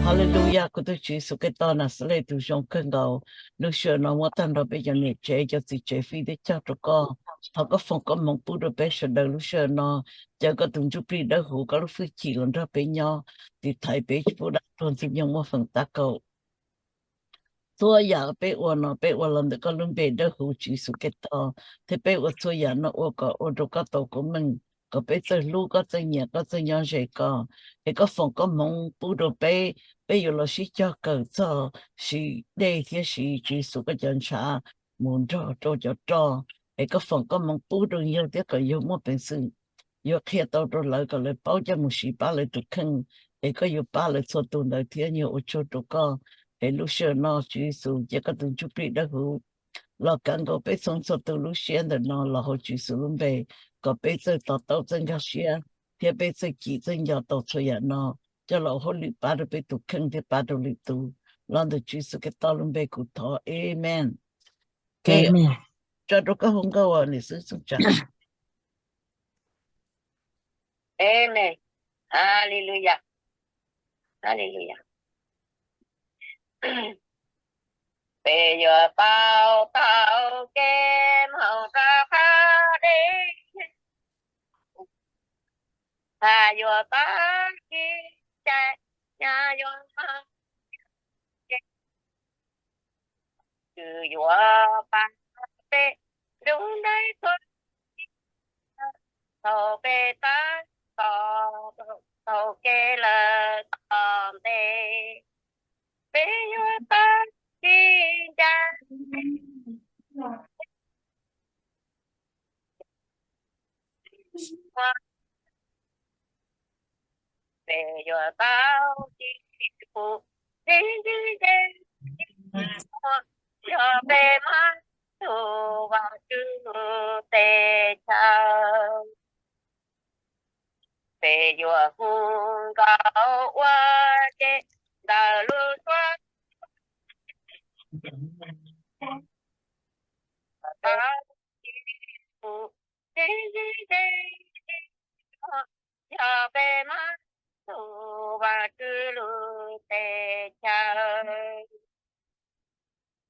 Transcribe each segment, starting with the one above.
Haleluya, kuv tus Tswv Yexus Khetos Naxales tus zoo kawg nkaus, lub sij hawm no muab tag nrho peb cov niam tsev cov txiv tsev fij thiab cog rau koj. Thov koj foom koj hmoov pub rau peb sawv daws lub sij hawm no, caw koj tus ntsuj plig dawb huv koj lub hwj chim los nrog peb nyob, tiv thaiv peb tsis pub dab tuag ntxwg nyoog muaj feem tab kaum txhua yam peb ua no peb ua los ntawm koj lub npe dawb huv Tswv Yexus Khetos, thiab peb ua txhua yam no ua kom ua rau koj tau koob meej, kom peb txawj hlub koj, txawj nyiam koj, txawj nyob ze koj, es koj foom koj hmoov pub rau peb, peb yuav los sib cog kawm txog siv dej thiab siv Tswv Yexus koj cov ntshav mus nrog rau cov roj, es koj foom koj hmoov pub rau yawg thiab kom yawg muaj peev xwm yuav qhia tau rau lawv kom lawv paub coj mus siv pab lawv tus kheej, es koj yuav pab lawv txhua tus ntawd thiab. Nyuag ua tsaug rau koj, es lub sij hawm no Tswv Yexus cia koj tus ntsuj plig dawb huv los kav nkaus peb txhua txhua tus lub siab ntawm no los hauv Tswv Yexus lub npe, kom peb txawj to taub txawj nkag siab, thiab peb txawj cim txawj nco tau txhua yam no, coj los ua hauj lwm pab rau peb tus kheej thiab pab rau lwm tus. Los ntawm Tswv Yexus Khetos lub npe kuv thov, amen. Tso rau koj hu nkauj niam xwb xub tsa. Amen. Haleluya. Haleluya. Peb yuav tau taug kev mus rau qhov deb, peb yuav tau kev cai, peb yuav tau kev, Vajtswv yuav pab peb nrug nraim txhua thaum peb tab tom taug kev lawm tom ntej. Peb yuav tau kev cai, peb yuav tau kev pum, kev ntxim ze, yog peb muab txuj Vajtswv tes chaw. Peb yuav hu nkauj ua ke ntawm lub suab, tau kev pum, kev ntxim ze, yog peb muab txuj Vajtswv lub tes chaw.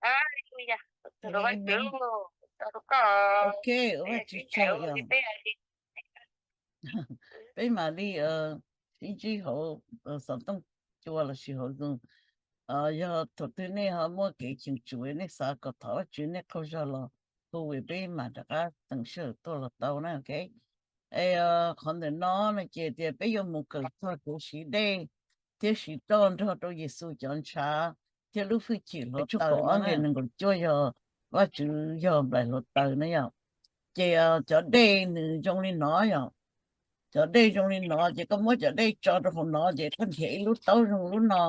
Haleluya. Ua Vajtswv tsaug. Peb mam li sib ntsib hauv xov tooj cua lossis hauv Zoom. Yog thaum twg nej ho muaj kev cheem tsum nej xav kom thov Vajtswv nej qaug zog los hu es peb mam rov qab teem sij hawm tuaj los tau na, ok. Es qhov ntawm no no ces tias peb yuav mus kawm txog kev siv dej thiab siv roj nrog rau Yexus cov ntshav thiab lub hwj chim hluav taws. Ob nqe nees nkaum cuaj yog Vajtswv yog nplaim hluav taws na yom. Ces cov dej nws zoo li no yom. Cov dej zoo li no ces koj muab cov dej tso rau hauv no ces koj nrhiav ib lub taub zoo lub no.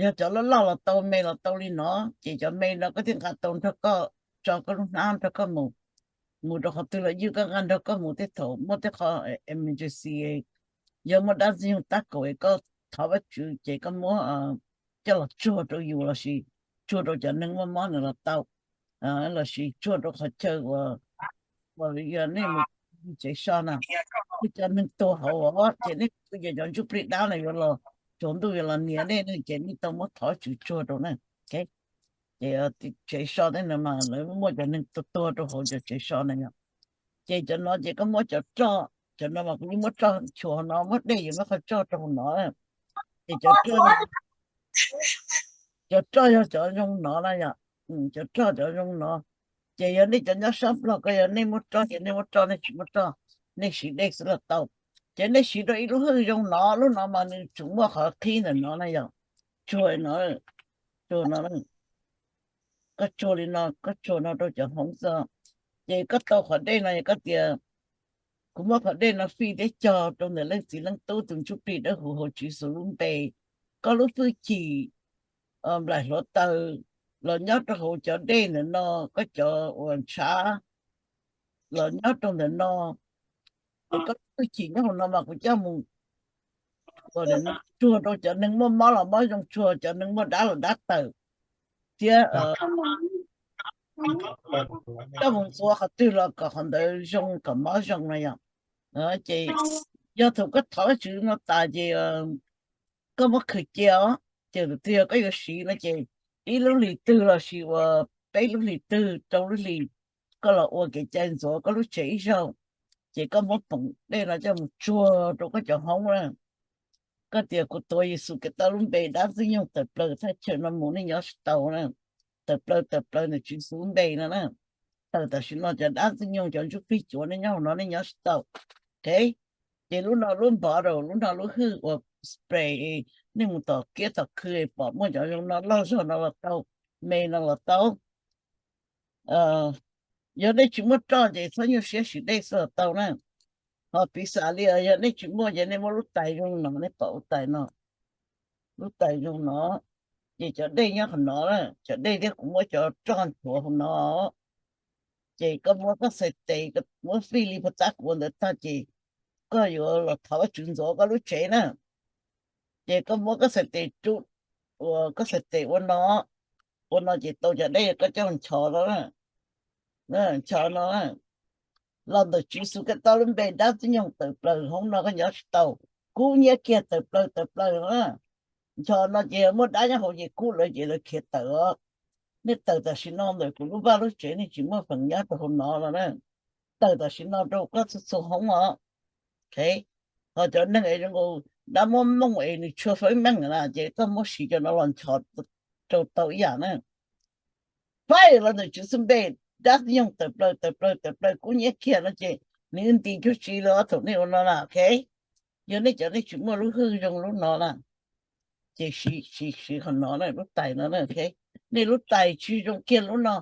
Yog cov loj loj los tau, me los tau li no, ces cov me no koj thiaj nqa tau nrog koj, tso koj lub hnab nrog koj mus, mus rau qhov twg los ywj koj nqa nrog koj mus tej thaum muaj tej qho emergency, yog muaj dab ntxwg nyoog tab kaum es koj thov Vajtswv ces koj muab coj los tsuag rau yus lossis tsuag rau cov neeg muaj mob nws los tau, lossis tsuag rau qhov chaw uas uas yog nej mus tsev so na, nej cov neeg tuag hauv ces nej kuj yog cov ntsuj plig dab no yuav los tsaus ntuj yuav los nias nej ne, ces nej tau muab thov Tswv tsuag rau na. Ces tsev so tej no mas lawv muaj cov neeg tuag tuag rau hauv cov tsev so na yom. Ces cov no ces koj muab cov roj, cov no mas kuv yeej muab roj chua hauv no, muab dej yuav muab qhov roj rau hauv no. Ces cov roj, cov roj yog cov zoo no na yom. Cov roj cov zoo no. Ces yog nej cov nyob sab Nplog ko yog nej muaj roj ces nej muaj roj, nej tsis muaj roj nej siv dej xwb los tau. Ces nej siv rau ib lub hwj zoo no, lub no mas nws tsuas muaj qhov qhib ntawm no na yom. Tsuag no, tsuag no, koj tsuag li no, koj tsuag no rau cov hmoov xwb. Ces koj tau qhov dej no es koj tias, kuv muab qhov dej no fij thiab cog rau ntawm Leej Txiv Leej Tub tus ntsuj plig dawb huv hauv Tswv Yexus lub npe. Koj lub hwj chim nplaim hluav taws los nyob rau hauv cov dej ntawm no, koj cov uas ntshav los nyob rau ntawm no. Koj lub hwj chim nyob hauv no mas kuv coj mus tsuag rau cov neeg muaj mob los mob zoo, tsuag cov neeg muaj dab los dab tawm, thiab coj mus ntxuav qhov twg los kom qhov ntawd zoo, kom mob zoo na yom. Ces Yog thaum koj thov Vajtswv no tas ces koj muab khwv cia os. Ces tus twg yog koj yuav siv no ces ib lub hlis twg los sis uas peb lub hlis twg rau lub hlis, koj los ua kev cai ntxuav koj lub tsev ib zaug, ces koj muab poom dej no coj mus tsuag rau koj cov hoob na. Koj tias kuv tuav Yexus Khetos lub npe dab ntxwg nyoog tawm plaws thaj chaw no mus nej nyob tsis tau na. Tawm plaws, tawm plaws ntawm Tswv Yexus lub npe no na. Tawm tam sim no cov dab ntxwg nyoog cov ntsuj plig cuav nej nyob hauv no nej nyob tsis tau. Ok, ces lub no lub npov rau lub no lub hwj uas spray, nej mus tom kiab tom khw pom muaj cov zoo no loj zog no los tau, me no los tau. Yog nej tsis muaj roj ces txhob nyuaj siab siv dej xwb los tau na. Ho piv xam li yog nej tsis muaj ces nej muab lub tais zoo no, nej pom lub tais no, lub tais zoo no, ces cov dej nyob qhov no na, cov dej thiab kuv muab cov roj nthuav hauv no. Ces koj muab koj xais tes, muab fij li puag ta kuv ua ntawd tag ces koj yuav los thov Vajtswv ntxuav koj lub tsev na. Ces koj muab koj xais tes rub, uas koj xais tes ua no, ua no ces tau cov dej koj coj nchos no, nchos no. Los ntawm Tswv Yexus Khetos lub npe dab ntxwg nyoog tawm plaws hoob no koj nyob tsis tau, kub hnyiab kiag tawm plaws tawm plaws no. Nchos no ces muaj dab nyob hauv ces kub lawm ces lawv khiav tawm os. Nej tawm tam sim no ntawm kuv lub vaj lub tsev, nej tsis muaj feem nyob rau hauv no los na. Tawm tam sim no rau koj txhua txhua hoob os. Ho cov neeg es zoo nkaus dab muab mooj es nws tshua fawb meej na ces koj muab siv cov no los nchos rau tau ib yam na. Fire los ntawm Tswv Yexus npe, dab ntxwg nyoog tawm plaws tawm plaws tawm plaws kub hnyiab kiag no ces nws nti cuag tsi los thaum nej ua no na, ok. Yog nej cov nej tsis muaj lub hwj zoo lub no na, ces siv siv qhov no na, lub tais no na, ok. Nej lub tais tsis zoo kiag lub no,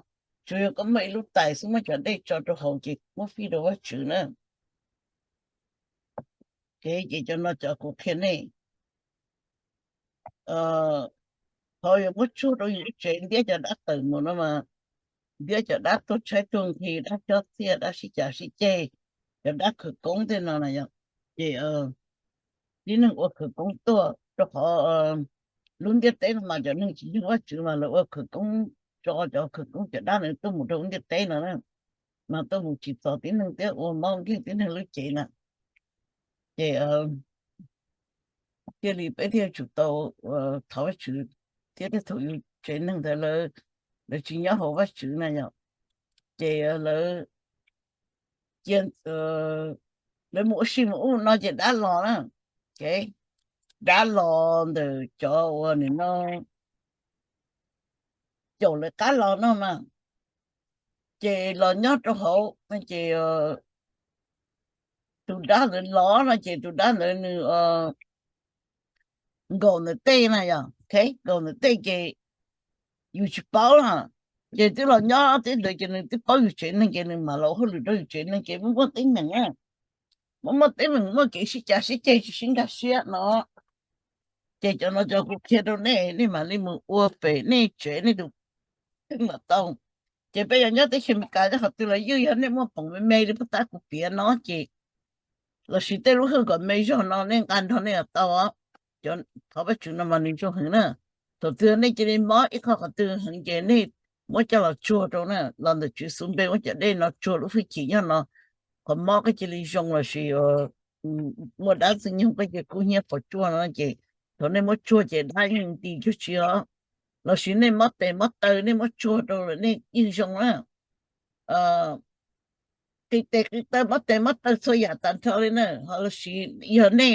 tsuas yog koj muaj ib lub tais xwb muab cov dej tso rau hauv ces muab fij rau Vajtswv na. Ces cov no cov kuv qhia nej, qhov yuav muab tsuag rau yus lub tsev ntiab cov dab tawm mus no mas, ntiab cov dab tuag tshaib tuag nqhis, dab cob txiaj, dab sib cav sib ceg, cov dab khawv koob tej no na yom. Ces tib neeg ua khawv koob tuaj rau qhov lub ntiaj teb no mas cov neeg tsis ntseeg Vajtswv mas lawv ua khawv koob tso cov khawv koob cov dab no tuaj mus rau lub ntiaj teb no na, mas tuaj mus tsim txom tib neeg thiab ua mob nkeeg tib neeg lub cev na. Ces thiaj li peb thiaj tsum tau thov Vajtswv thiab tej thaum yus tsev neeg ntawd lawv tsis nyob hauv Vajtswv na yom, ces lawv cia lawv mus ua si mus ub no ces dab los na. Dab los ntawm cov uas nim no caum lawv qab los no mas, ces los nyob rau hauv no ces tus dab ntawd los no ces tus dab ntawd nws nkaum ntawm tej na yom, nkaum ntawm tej ces yus tsis paub na, ces twb los nyob tej ntawd ces nws twb paub yus tsev neeg ces nws mam los ua hauj lwm rau yus tsev neeg ces muaj muaj teeb meem, muaj muaj teeb meem muaj kev sib cav sib ceg tsis sib nkag siab no. Ces cov no cov kuv qhia rau nej, nej mam li mus ua pem nej tsev nej tus kheej mam tau. Ces peb yuav nyob teb chaws Amelikas cov qhov twg los yeej yog nej muaj poom me me li puag ta kuv piav no ces los sis tej lub hwj kom me zog no nej nqa nrog nej los tau. Cov thov Vajtswv no mas nws zoo heev na. Thaum twg nej cia li mob ib qho qhov twg heev ces nej muab coj los tsuag rau na, los ntawm Tswv Yexus npe muab cov dej no tsuag lub hwj chim nyob no, qhov mob koj cia li zoo los sis muaj dab ntxwg nyoog koj cia li kub hnyiab pos tsuaj no ces thaum nej muab tsuag ces dab yeej nti cuag tsi os. Los sis nej mob tes mob taw nej muab tsuag rau lawm nej yeej zoo na. Qi tes qi taw mob tes mob taw txhua yam tag nrho li na, ho los sis yog nej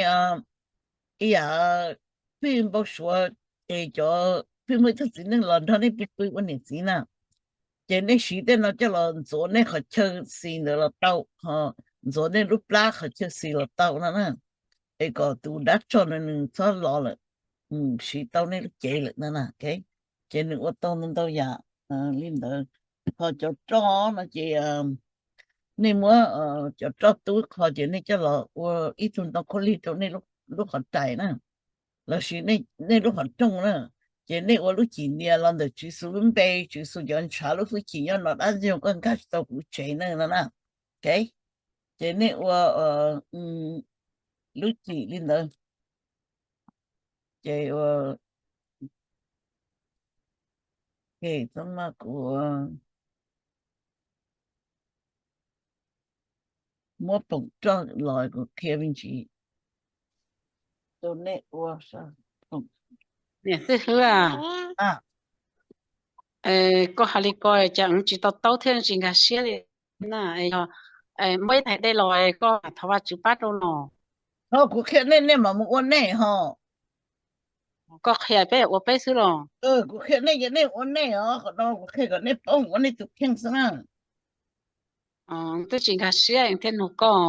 ib yam phwj npau suav es cov phwj muaj ib tug txiv neej los nrog nej pw pw ua niam txiv na, ces nej siv tej no coj los ntxuav nej qhov chaw xis ntawd los tau, ho ntxuav nej lub plab qhov chaw xis los tau no na, es kom tus dab tsog no nws txhob los lawm, siv tau nej lub cev lawm no na. Ces nws ua tau ntau ntau yam li ntawd. Ho cov roj no ces nej muab cov roj tub qho ces nej coj los ua ib tug ntoo khaub lig rau nej lub qhov rais na, los sis nej lub qhov rooj na, ces nej ua lub cim nias los ntawm Tswv Yexus lub npe, Tswv Yexus cov ntshav lub hwj chim nyob no dab ntxwg nyoog koj nkag tsis tau kuv tsev neeg no na. Ok, ces nej ua lub cim li ntawd. Ces ua, txhob maj kuv muab poom roj los kuv qhia me ntsis. Tus nej ua, niam xib hwb, koj hais li ko cas wb tsis to taub thiab tsis nkag siab li na. Yog muaj ib tais dej los koj thov Vajtswv pab rau los. Ho kuv qhia nej, nej mam mus ua nej ho. Koj qhia peb ua peb xwb los? Kuv qhia nej ces nej ua nej os, qhov no kuv qhia kom nej paub ua nej tus kheej xwb na. Twb tsis nkag siab thiaj nug koj.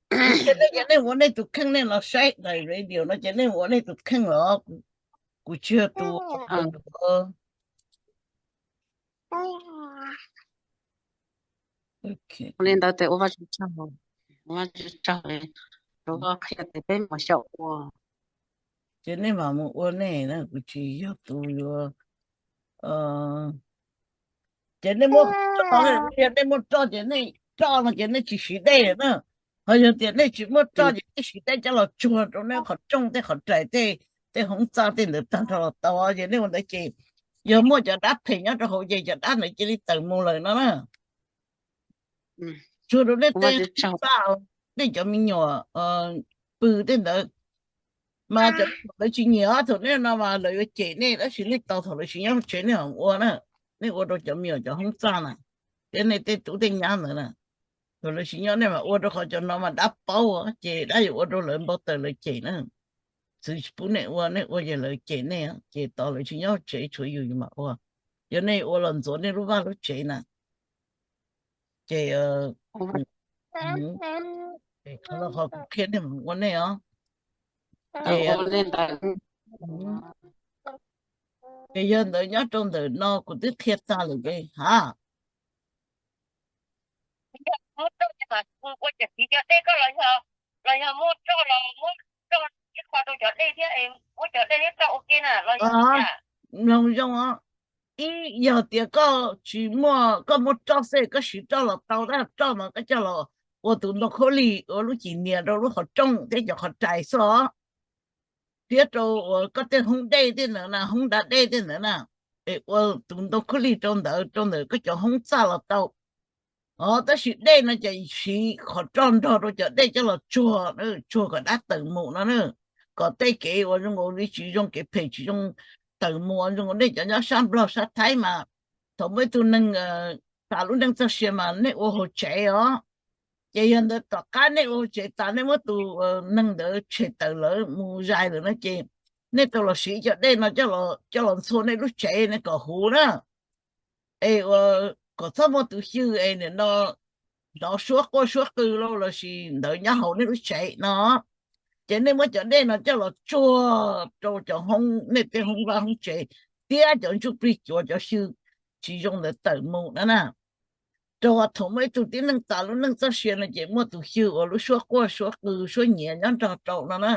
Kuv qhia nej ces nej ua nej tus kheej, nej los saib daim radio no ces nej ua nej tus kheej los. Kuv tsis yog tus Ua li ntawd ces ua Vajtswv tsaug, ua Vajtswv tsaug, rau koj qhia ces peb mam xyaum ua. Ces nej mam mus ua nej na, kuv tsis yog tus yuav. Ces nej muab, nej muab roj ces nej, roj no ces nej tsis siv dej na. Ho yog tias nej tsis muaj roj ces nej siv dej coj los tsuag rau nej qhov rooj tej, qhov rais tej, tej hoob txaj tej ntawd tag nrho los tau. Ces nej ua ntawd ces yog muaj cov dab phem nyob rau hauv ces cov dab ntawd cia li tawm mus lawm no na. Tsuag rau nej tej hoob txaj, nej cov me nyuam pw tej ntawd. Mas cov lawv tsis nyiam, thaum nej no mas lawv yuav cem nej, tab sis nej tos thaum lawv tsis nyob tsev nej mam ua na. Nej ua rau cov me nyuam cov hoob txaj na, thiab nej tej tub tej nyab ntawd na. Thaum lawv tsis nyob nej mam ua, rau qhov cov no mas dab paub, ces dab yuav ua rau lawv npau taws lawv cem na. Txwv tsis pub nej ua, nej ua ces lawv cem nej, ces tos lawv tsis nyob tsev tshuav yus yus mam ua. Yog nej ua los ntxuav nej lub vaj lub tsev na. Ces qhov no qhov kuv qhia nej mam ua nej os. Ces yog ntawd nyob rau ntawm no kuv twb qhia tag lawm ces ha. Muab roj mas ua cov txiv cov dej koj los yog, los yog muab roj los muab roj ib qho rau cov dej thiab, muab cov dej thiab roj ua ke na los yog. Mloog zoo os, ib yog tias koj tsis muaj, koj muaj roj xwb koj siv roj los tau, tab roj mas koj coj los ua tus ntoo khaub lig ua lub cim nias rau lub qhov rooj thiab cov qhov rais xwb os. Thiab rau uas koj tej hoob dej tej ntawd na, hoob da dej tej ntawd na, es ua tus ntoo khaub lig rau ntawd, rau ntawm koj cov hoob txaj los tau. Os, tab sis dej no ces siv qhov roj nrog rau cov dej coj los tsuag, tsuag kom dab tawm mus no na, kom tej kev uas zoo nkaus li tsis zoo, kev phem tsis zoo tawm mus, zoo nkaus nej cov nyob sab Nplog sab Thaib mas thaum muaj ib tug neeg tas lub neej txoj sia mas nej ua hauv tsev os. Ces yog ntawd tom qab nej ua hauv tsev tas nej muab tus neeg ntawd tshem tawm lawm mus zais lawm no ces nej tau los siv cov dej no coj los ntxhua nej lub tsev nej kom huv na. Es ua kom txhob muaj tus xyw es nim no hnov suab quaj suab qw lauj lossis ntawd nyob hauv nej lub tsev no. Ces nej muab cov dej no coj los tsuag rau cov hoob, nej tej hoob vaj hoob tsev thiab cov ntsuj plig cuav cov xyw tsis zoo ntawd tawm mus na na. Rau qhov thaum muaj ib tug tib neeg tas lub neej txoj sia no ces muaj tus xyw uas lub suab quaj suab qw suab nyiav nyob nrog rau no na.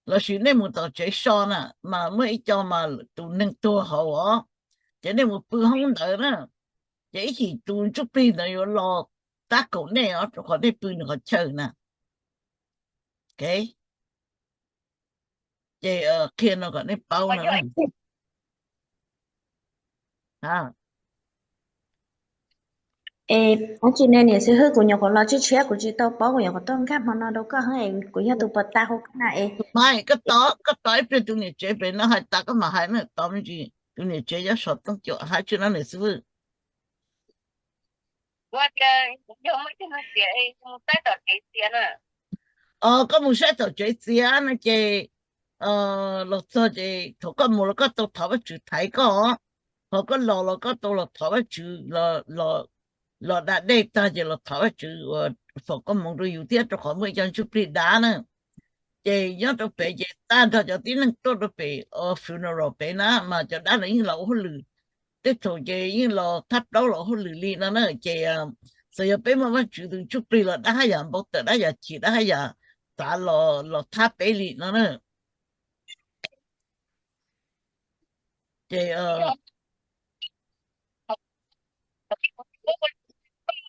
Lossis nej mus tom tsev so na, mas muaj ib co mas tus neeg tuag hauv os, ces nej mus pw hoob ntawd na, ces ib chim tus ntsuj plig ntawd yuav los tab kaum nej os, rau qhov nej pw nws qhov chaw na. Ces qhia no kom nej paub no. Tsis ne niam xib hwb, kuv nyuam qhuav los tshiab tshiab kuv tsis tau paub, kuv nyuam qhuv tuaj nkag hmo no rau koj heev, kuv yog tus puas tas hauv koj na es. Koj tos, koj tos ib pliag tus niam tsev pem no hais tas koj mam hais na, tos me ntsis, tus niam tsev nyob saum tooj cuam hais tsis no niam xib hwb. Koj mus saib tom tsev txiav no ces los txog ces thaum koj mus los koj tau thov Vajtswv thaiv koj, thaum koj los los koj tau los thov Vajtswv, los da dej tag ces los thov Vajtswv uas foom koob hmoov rau yus thiab, rau qhov muaj ib co ntsuj plig dab na. Ces nyob rau pem ces tag nrho cov tib neeg tuaj rau pem funeral pem na mas cov dab no yeej los ua hauj lwm, tej thaum ces yeej los thab plaub los ua hauj lwm li no na. Ces txawm yog peb muaj Vajtswv tus ntsuj plig los dab haj yam npau taws, dab yam chim, dab haj yam xav los thab peb li no na.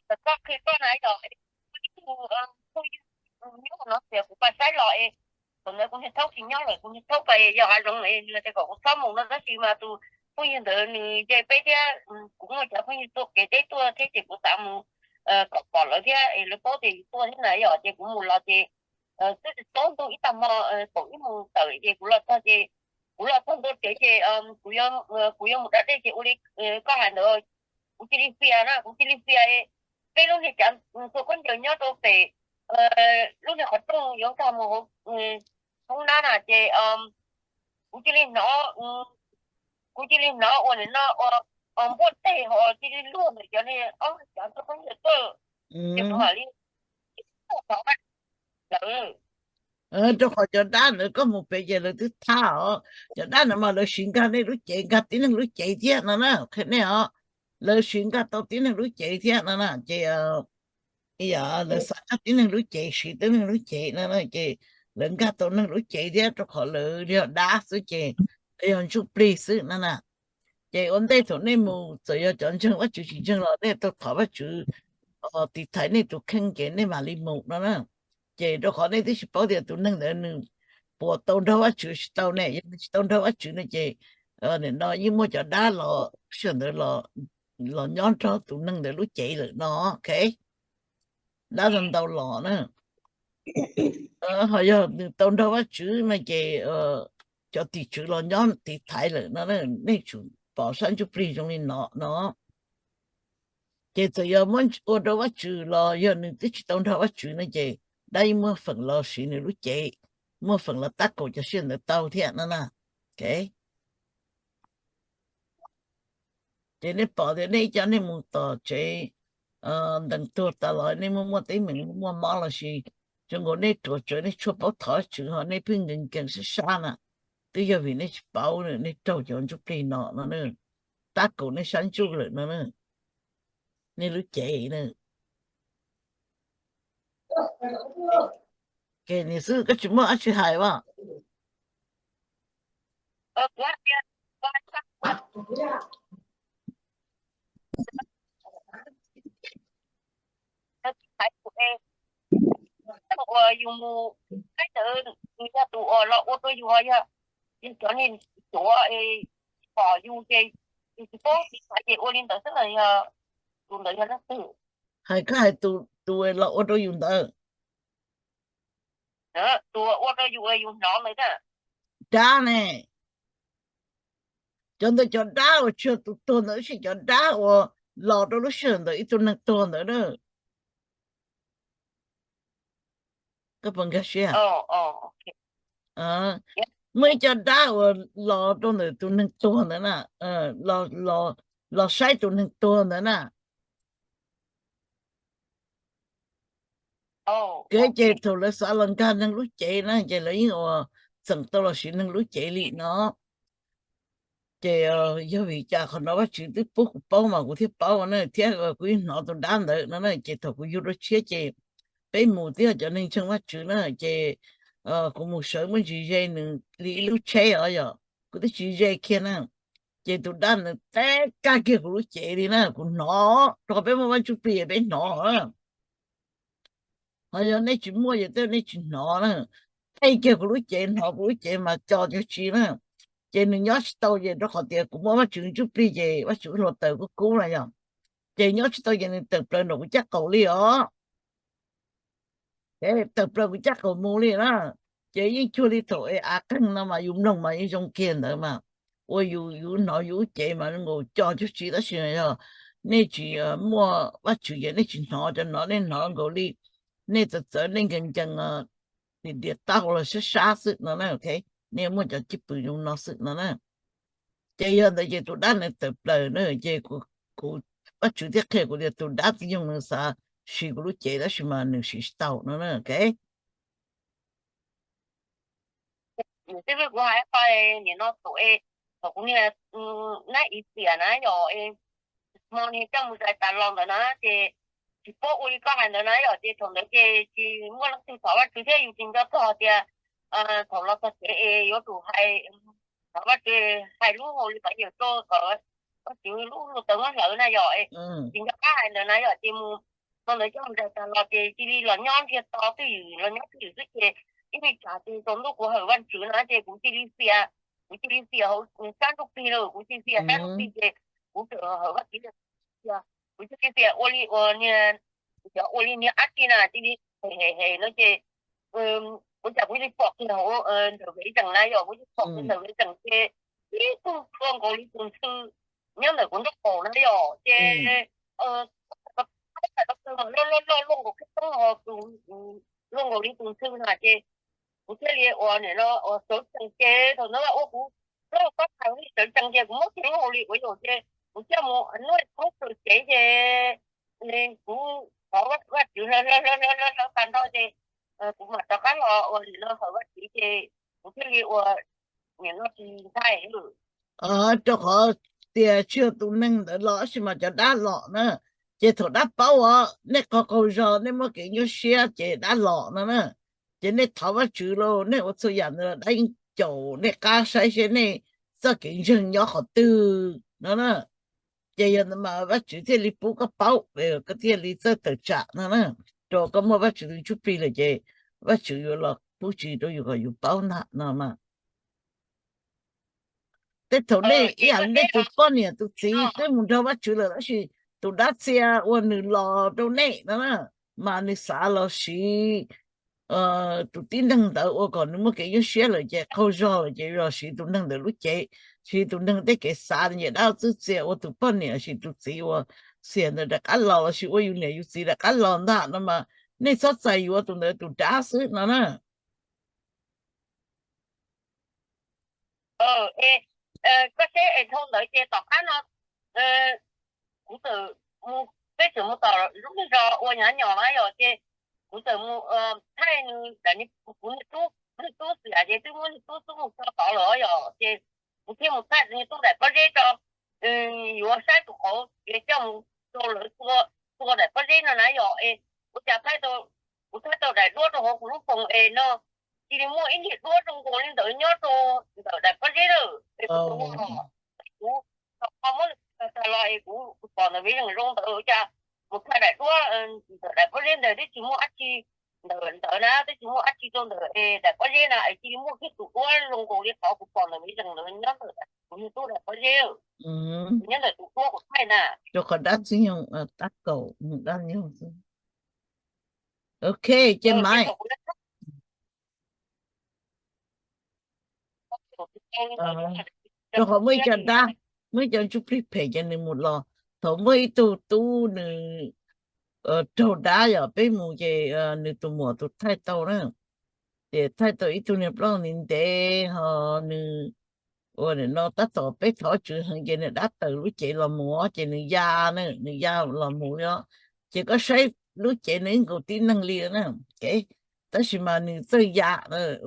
Ces koj qhia koj na, ib tug phooj ywg nyob no tias kuv pais saib los es, thaum ntawd kuv niag thaub tsis nyob lawm, kuv niag thaub pais yos hav zoov es nws tias kom kuv txhob mus no, tab sis mas tus phooj ywg ntawd nws nce peb thiab, kuv muaj cov phooj ywg tuaj kev teb tuaj thiab ces kuv xav mus kom pom lawv thiab es lawv paub tias yus tuaj thiab na yom, ces kuv mus los ces twb tsis tau ntu ib tag hmo, kaum ib moos tawm ces kuv los txog ces, kuv los txog ntua tsev ces kuv yuav mus da dej ces ua li koj hais ntawd, kuv cia li fias na, kuv cia li fias. Peb lub niag cav txhua khaub ncaws nyob rau pem lub niag qhov rooj yuav nkag mus hauv hoob nab na ces kuv cia li hnov, kuv cia li hnov ua nim no ua npuaj teg ho cia li luag ntawm cov niag ob cav txhua khaub ncaws tuaj, ces kuv mam li lawm. Rau qhov cov dab ntawd koj mus pem ces lawv twb thab os. Cov dab ntawd mas lawv siv nkag nej lub cev, nkag tib neeg lub cev thiab no na, qhia nej os. Lawv siv nkag tau tib neeg lub cev thiab no na ces lawv xav nkag tib neeg lub cev, siv tib neeg lub cev no ces lawv nkag tau neeg lub cev thiab, rau qhov lawv yog dab xwb ces lawv yog ntsuj plig xwb no na. Ces ua ntej thaum nej mus, txawm yog cov ntseeg Vajtswv tsis ntseeg los nej tau thov Vajtswv tiv thaiv nej tus kheej ces nej mam li mus no na. Ces rau qhov nej twb tsis paub tias tus neeg ntawd nws puas tau nrog Vajtswv tsis tau ne, yog nws tsis tau nrog Vajtswv no ces nim no yeej muaj cov dab los sij hawm ntawd los nyob nrog tus neeg ntawd lub cev lawm no, ok. Dab ntau ntau los na. Ho yog nws tau nrog Vajtswv no ces cov tim tswv los nyob tiv thaiv lawm no, nej tsum pom sab ntsuj plig zoo li no no. Ces txawm yog muab ua rau Vajtswv los yog nws twb tsis tau nrog Vajtswv no ces dab yeej muaj feem los siv nws lub cev, muaj feem los tab kaum cov sij hawm ntawd tau thiab no na. Ok. Ces nej pom tias nej ib co nej mus tom tsev ntees tuag tas los nej muaj muaj teeb meem muaj mob los sis zoo nkaus nej ruam tsawv nej tsis tshua paub thov Vajtswv ho nej pheej nkees nkees sab sab na, twb yog vim nej tsis paub, nej raug cov ntsuj plig no no, tab kaum nej sab ntsuj lawm no, nej lub cev na. Ces nim xwb koj tsis muaj dab tsi hais as? Uas yus mus, yog tus uas los ua rau yus yog, yog cov niag tuav pom yus ces yus tsis paub tiv thaiv ces ua li ntawd xwb los yog tus ntawd yog leej twg? Hais koj hais tus los ua rau yus ntawd. Tus ua rau yus, yus hnov ntawd na. Dab ne. Cov ntawd cov dab uas tsis yog tus tuag ntawd, tab sis cov dab uas los rau lub sij hawm ntawd ib tug neeg tuag ntawd na. Koj puas nkag siab? Muaj ib co dab uas los rau ntawm tus neeg tuag ntawd na, los saib tus neeg tuag ntawd na. Kev ces thaum lawv xav los nkag neeg lub cev na ces lawv yeej ua txeem tau los siv neeg lub cev li no. Ces yog vim cas qhov no Vajtswv twb pub kuv paub mas kuv thiaj paub na, thiab kuv yeej hnov tus dab ntawd no na. Ces thaum kuv yug dua tshiab ces peb mus twb yog cov neeg ntseeg Vajtswv na, ces kuv mus sawv muaj ntsis ze nws li ib lub tsheb os, yog kuv twb tsis ze kiag na. Ces tus dab ntawd teb kag kiag kuv lub cev li na, kuv hnov, rau qhov peb muaj Vaj Ntsuj Plig peb hnov. Ho yog nej tsis muaj ces tej nej tsis hnov na. Teb kiag kuv lub cev, hnov kuv lub cev mas co cuag tsi na. Ces nws nyob tsis tau ces rau qhov tias kuv muaj Vaj Tswv Ntsuj Plig ces Vaj Tswv hluav taws kuj kub na yog. Ces nyob tsis tau ces nws tawm plaws nram kuv caj qaum li os. Tawm plaws kuv caj qaum mus li na. Ces yeej cuag li thaum es av qeeg no mas yus mloog mas yeej zoo kiag ntawd mas, ua yus, yus hnov yus lub cev mas zoo nkaus co cuag tsi, tab sis yog nej tsis muaj Vaj Tswv ces nej tsis hnov, cov no nej hnov nkaus li nej txawv txawv, nej nkees nkees, diam diam taub hau los sab sab xwb no na. Nej muaj cov cwj pwm zoo no xwb no na. Ces yog ntawd ces tus dab ntawd tawm plaws na, ces kuv, Vaj Tswv thiaj qhia kuv tias tus dab tib yoog nws xav siv kuv lub cev tab sis mas nws siv tsis tau no na. Twb kuv hais qhov nim no thaum, thaum kuv niag nab ib tiam na yog hmo niag coj mus zais tas los ntawd na, ces tsis paub ua li koj hais ntawd na yog, ces thaum ntawd ces tsis muaj leej twg thov Vaj Tswv thiab yus tsis nco txog tias thaum los txog tsev es yuav tsum hais, thov Vaj Tswv hais lub hauv li pov yawg rau kom Vaj Tswv lub hluav taws muab hlawv na yog, tsis nco qab hais ntawd na yog, ces mus thaum ntawd coj mus zais tas los ces cia li los nyob ntiag to twj ywm, los nyob twj ywm xwb ces ib me tsam ces tsaus ntuj kuv hawm Vaj Tswv na ces kuv cia li fias, kuv cia li fias hauv sab ntsuj plig lawm, kuv cia li fias sab ntsuj plig ces kuv txawm hawm Vaj Tswv, kuv cia li fias ua li uas niag, cov ua li niag ab tsi na cia li hem hem no ces ua cas kuv li pom kiag hauv ntawm vev zeem na yom, kuv li pom kiag ntawm vev zeem ces ib tug luaj nkaus li tus ntxhw nyob ntawm kuv nraub qaum na yom, ces loj loj loj luaj nkaus kheej toob ho luaj nkaus li tus ntxhw na ces kuv thiaj li ua nim no ua sawv tsees ces thaum ntawd ua kuv lub pab thas li sawv tsees ces kuv muab kiag lub hauv li ua yam ces kuv thiaj mus nuj kub txawm cev ces kuv thov Vajtswv hlawv hlawv hlawv hlawv hlawv tag nrho ces kuv mam rov qab los ua nim no hawm Vajtswv ces kuv thiaj li ua nim no tsis ntshai. Rau qhov tias tsis yog tus neeg ntawd los tab sis mas cov dab los na. Ces thaum dab paub os, nej qaug qaug zog, nej muaj kev nyuaj siab ces dab los no na. Ces nej thov Vajtswv lauj, nej ua txhua yam ntawd los dab yeej caum nej qab saib seb nej txoj kev ntseeg nyob qhov twg no na. Ces yog ntawd mas Vajtswv thiaj li pub koj paub, koj thiaj li txawj tawm tsam no na. Rau koj muaj Vajtswv tus ntsuj plig lawm ces Vajtswv yuav los pub tsis rau yus kom yus paub ntag no mas. Tej thaum nej ib yam li nej tus poj niam tus txiv twb mus nrog Vajtswv lawm tab sis tus dab txia uas nws los rau nej no na, mas nws xav los siv tus tib neeg ntawd ua kom nws muaj kev nyuaj siab lawm ces qaug zog lawm ces los siv tus neeg ntawd lub cev, siv tus neeg tej kev xav ces dab txwb txia ua tus poj niam los sis tus txiv uas xiam ntawd rov qab los los sis ua yus niam yus txiv rov qab los ntag no mas nej txhob txais yuav tus ntawd tus dab xwb no na. Koj seb es dhau ntawd ces tom qab no kuv txawm mus, peb txawm mus tom lub zos ua nyav nyom na yom ces kuv txawm mus thaij nws, kuv niag tub, niag tub xiam ces twb muab niag tub xub mus tso tod lawm yom ces kuv thiaj mus thaij niag tub daim pob zeb tso, yuav saib tus qauv es coj mus rau lawv tua daim pob zeb no na yom es ua cas thaij tau, kuv thaij tau daim duab rau hauv kuv lub foos es no cia li muaj ib niag duab zoo nkaus li ntawd nyob rau ntawm daim pob zeb lawm es kuv, kuv muab tag los es kuv pom ntawm vev zeem zoo ntawd ua cas mus thaij daim duab ntawm daim pob zeb ntawd twb tsis muaj dab tsi ntawm ntawd na, twb tsis muaj dab tsi rau ntawm es daim pob zeb na es cia li muaj kiag tus duab zoo nkaus li qhov kuv pom ntawm vev zeem ntawd nyob ntawm kuv niag tub daim pob zeb, nyob ntawm tus duab kuv thaij na. Rau qhov dab txwb nyoog, tab kaum dab nyoog xwb. Ok, ces Maiv, rau qhov muaj ib co dab, muaj ib co ntsuj plig phem ces nws mus los. Thaum muaj ib tug tub nws raug dab yom, peb mus ces nws tus muam tus thaij tau na, ces thaij tau ib tug niag plaub ntev ntev ho nws ua nim no tab tom peb thov Vajtswv heev ces nws dab tawm lub cev los mus ces nws ya na, nws ya los mus li os. Ces koj saib lub cev nws ib nkaus tib neeg li na. Tab sis mas nws txawj ya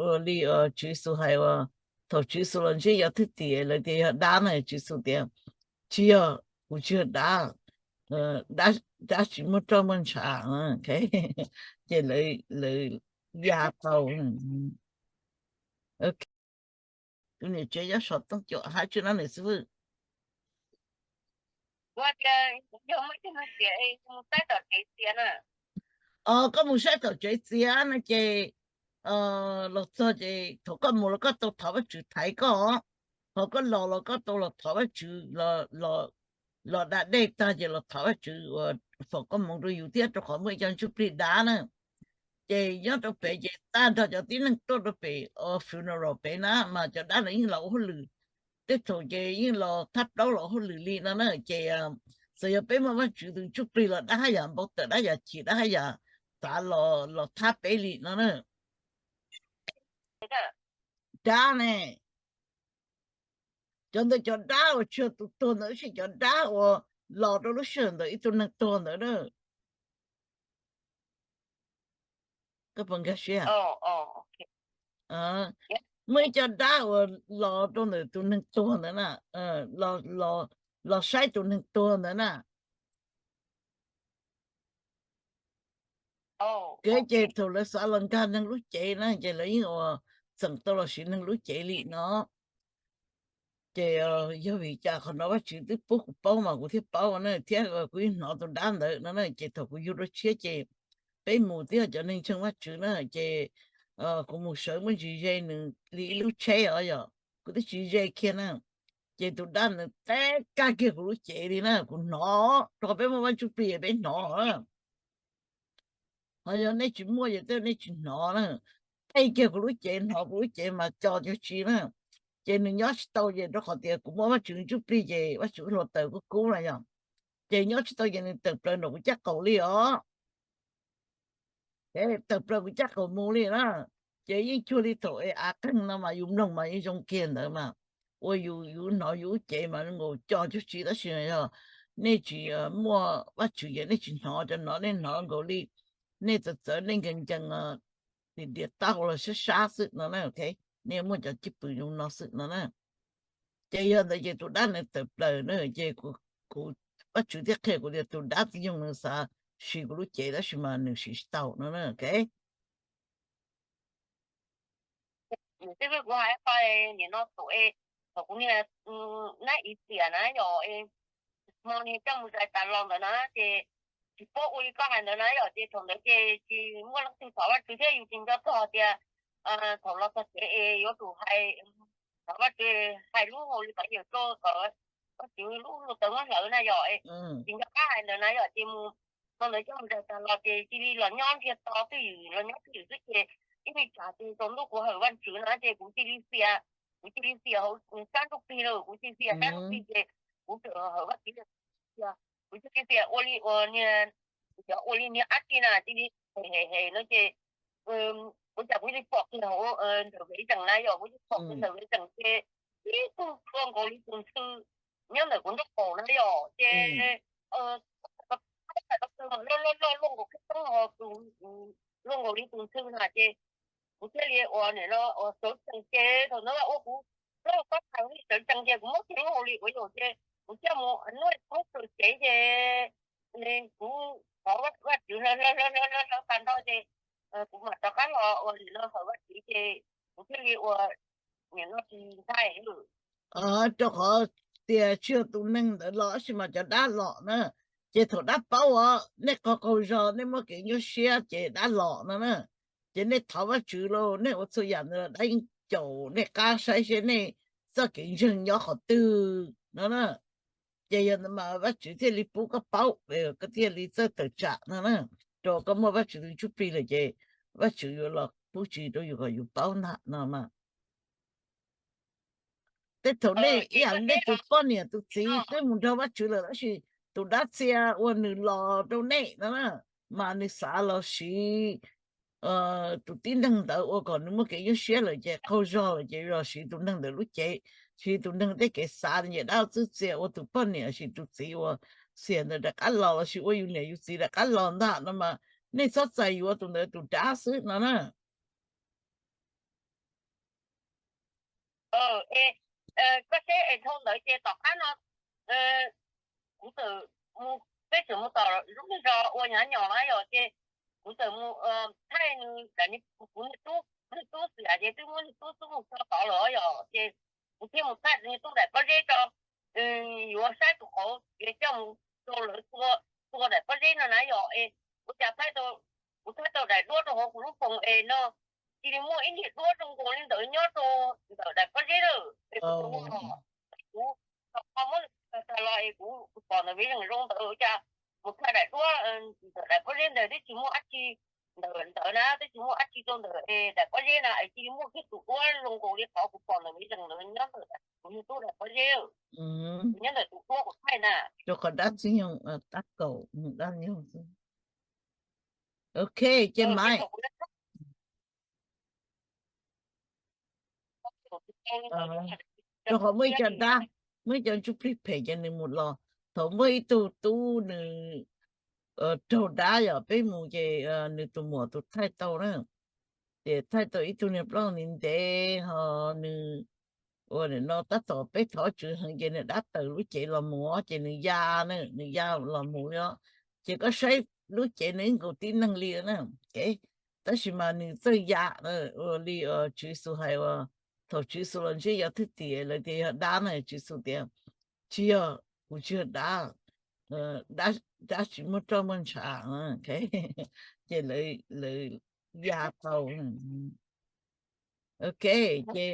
ua li Tswv Yexus hais uas thaum Tswv Yexus los ntsib cov thwj tim lawv tias yog dab na, Tswv Yexus tias tsis yog, kuv tsis yog dab, dab tsis muaj roj muaj ntsha. Ces lawv ya tau. Tus niam tsev nyob saum tooj cuam hab tsi no niam xib fwb. Os, koj mus saib tom tsev txiav no ces los txog ces thaum koj mus los koj tau thov Vajtswv thaiv koj, thaum koj los los koj tau los thov Vajtswv, los da dej tag ces los thov Vajtswv uas foom koob hmoov rau yus thiab rau qhov muaj ib co ntsuj plig dab na. Ces nyob rau pem ces tag nrho cov tib neeg tuaj rau pem funeral pem na mas cov dab no yeej los ua hauj lwm. Tej thaum ces yeej los thab plaub los ua hauj lwm li no na. Ces txawm yog peb muaj Vajtswv tus ntsuj plig los dab haj yam npau taws, dab yam chim, dab haj yam xav los thab peb li no na. Dab ne, cov ntawd cov dab uas tsis yog tus tuag ntawd, tab sis cov dab uas los rau lub sij hawm ntawd ib tug neeg tuag ntawd na. Koj puas nkag siab? Muaj ib co dab uas los rau ntawm tus neeg tuag ntawd na, los saib tus neeg tuag ntawd na. Kev ces thaum lawv xav los nkag neeg lub cev na ces lawv yeej ua txeem tau los siv neeg lub cev li no. Ces yog vim cas qhov no Vajtswv twb pub kuv paub mas kuv thiaj paub na, thiab kuv yeej hnov tus dab ntawd no na. Ces thaum kuv yug dua tshiab ces peb mus twb yog cov neeg ntseeg Vajtswv na, ces kuv mus sawv muaj ntsis ze nws li ib lub tsheb os yom, kuv twb tsis ze kiag na. Ces tus dab ntawd teb kag kiag kuv lub cev li na, kuv hnov, rau qhov peb muaj Vaj Ntsuj Plig peb hnov. Ho yog nej tsis muaj ces tej nej tsis hnov na. qe kiag kuv lub cev, hnov kuv lub cev mas co cuag tsi na. Ces nws nyob tsis tau ces rau qhov tias kuv muab Vajtswv ntsuj plig ces Vajtswv hluav taws kub kub na yog, ces nyob tsis tau ces nws tawm plaws nram kuv caj qaum li os. Tawm plaws kuv caj qaum mus li na. Ces yeej cuag li thaum es av qeeg no mas yus mloog mas yeej zoo kiag ntawd mas, ua yus, yus hnov yus lub cev mas nkaus co cuag tsi tab sis yog nej tsis muaj Vajtswv ces nej tsis hnov, cov no nej hnov nkaus li nej txawv txawv nej nkees nkees, dim diam taub hau los sab sab xwb no na. Nej muaj cov cwj pwm zoo no xwb no na. Ces yog ntawd ces tus dab ntawd tawm plaws na ces kuv, Vajtswv thiaj qhia kuv tias tus dab tib zoo nws xav siv kuv lub cev tab sis mas nws siv tsis tau no na. Nws twb kuv hais qhov nim no tus es thaum kuv niag nab ib tiam na yom, hmo niag coj mus zais tas los ntawd na ces tsis paub ua li koj hais ntawd na yom, ces thaum ntawd ces tsis muaj leej twg thov Vajtswv thiab yus tsis nco txog tias thaum los txog tsev es yuav tsum hais, thov Vajtswv hais lub hauv li pov yawg rau kom Vajtswv lub hluav taws muab hlawv na yom, tsis nco qab hais ntawd na yom, ces mus hmo ntawd coj mus zais tas los ces cia li los nyob ntiag to twj ywm, los nyob twj ywm xwb ces ib me tsam ces tsaus ntuj kuv hawm Vajtswv na ces kuv cia li fias, kuv cia li fias hauv sab ntsuj plig lawm, kuv cia li fias sab ntsuj plig ces kuv txawm hawm Vajtswv, kuv cia li fias ua li uas niag, cov ua li niag ab tsi na cia li hem hem hem no ces ua cas kuv cia li pom kiag hauv ntawm vev zeem na yom, kuv cia li pom kiag ntawm vev zeem ces ib tug luaj nkaus li tus ntxhw nyob ntawm kuv nraub qaum na yom, ces loj loj loj luaj nkaus kheej toob ho luaj nkaus li tus ntxhw na ces kuv thiaj li ua nim no uas sawv tsees ces thaum ntawd ua kuv lub pab thas li sawv tsees ces kuv muab kiag lub hauv li ua yam ces kuv thiaj mus nuj thoob txawm cev ces kuv thov Vajtswv hlawv hlawv hlawv hlawv hlawv tas nrho ces kuv mam rov qab los ua nim no hawm Vajtswv ces kuv thiaj li ua nim no tsis ntshai. Rau qhov tias tsis yog tus neeg ntawd los tab sis mas cov dab los na. Ces thaum dab paub os, nej qaug qaug zog, nej muaj kev nyuaj siab ces dab los no na. Ces nej thov Vajtswv los nej ua txhua yam ntawd los dab yeej caum nej qab saib seb nej txoj kev ntseeg nyob qhov twg no na. Ces yog ntawd mas Vajtswv thiaj li pub koj paub, koj thiaj li txawj tawm tsam no na. Rau koj muaj Vajtswv tus ntsuj plig lawm ces Vajtswv yuav los pub tsis rau yus kom yus paub ntag no mas. Tej thaum nej ib yam li nej tus poj niam tus txiv twb mus nrog Vajtswv lawm tab sis tus dab txia uas nws los rau nej no na, mas nws xav los siv tus tib neeg ntawd ua kom nws muaj kev nyuaj siab lawm ces qaug zog lawm ces los siv tus neeg ntawd lub cev, siv tus neeg tej kev xav ces dab txwb txia ua tus poj niam los sis tus txiv uas xiam ntawd rov qab los los sis ua yus niam yus txiv rov qab los ntag no mas nej txhob txais yuav tus ntawd tus dab xwb no na. Koj seb es dhau ntawd ces tom qab no kuv txawm mus, peb txawm mus tom lub zos ua nyav nyom na yom ces kuv txawm mus thaij nws, kuv niag tub, niag tub xiam ces twb muab niag tub tub mus tso tod lawm yom ces kuv thiaj mus thaij niag tub daim pob zeb tso, yuav saib tus qauv es coj mus rau lawv tua daim pob zeb no na yom es kuv cas thaij tau, kuv thaij tau daim duab rau hauv kuv lub foos es no cia li muaj ib niag duab zoo nkaus li ntawd nyob rau ntawm daim pob zeb lawm es kuv tau muab, kuv tau muab nws tag los es kuv pom ntawm vev zeem zoo ntawd ua cas mus thaij daim duab ntawm daim pob zeb ntawd twb tsis muaj dab tsi ntawm ntawd na, twb tsis muaj dab tsi rau ntawm es daim pob zeb na es cia li muaj kiag tus duab zoo nkaus li qhov kuv pom ntawm vev zeem ntawd nyob ntawm kuv niag tub daim pob zeb, nyob ntawm tus duab kuv thaij na. Rau qhov dab tsi yog tab kaum dab yog. Ok, ces Maiv, rau qhov muaj ib co dab, muaj ib co ntsuj plig phem ces nws mus los. Thaum muaj ib tug tub nws raug dab yom, peb mus ces nws tus muam tus thaij tau na, ces thaij tau ib tug niag plaub ntev ntev ho nws ua nim no tab tom peb thov Tswv heev ces nws dab tawm lub cev los mus ces nws ya na, nws ya los mus li os. Ces koj saib lub cev nws ib nkaus tib neeg li na. Tab sis mas nws txawj ya, ua li Tswv Yexus hais uas thaum Tswv Yexus los ntsib cov thwj tim lawv tias yog dab na, Tswv Yexus tias tsis yog, kuv tsis yog dab, dab tsis muaj roj muaj ntsha. Ces lawv ya tau. Ok, ces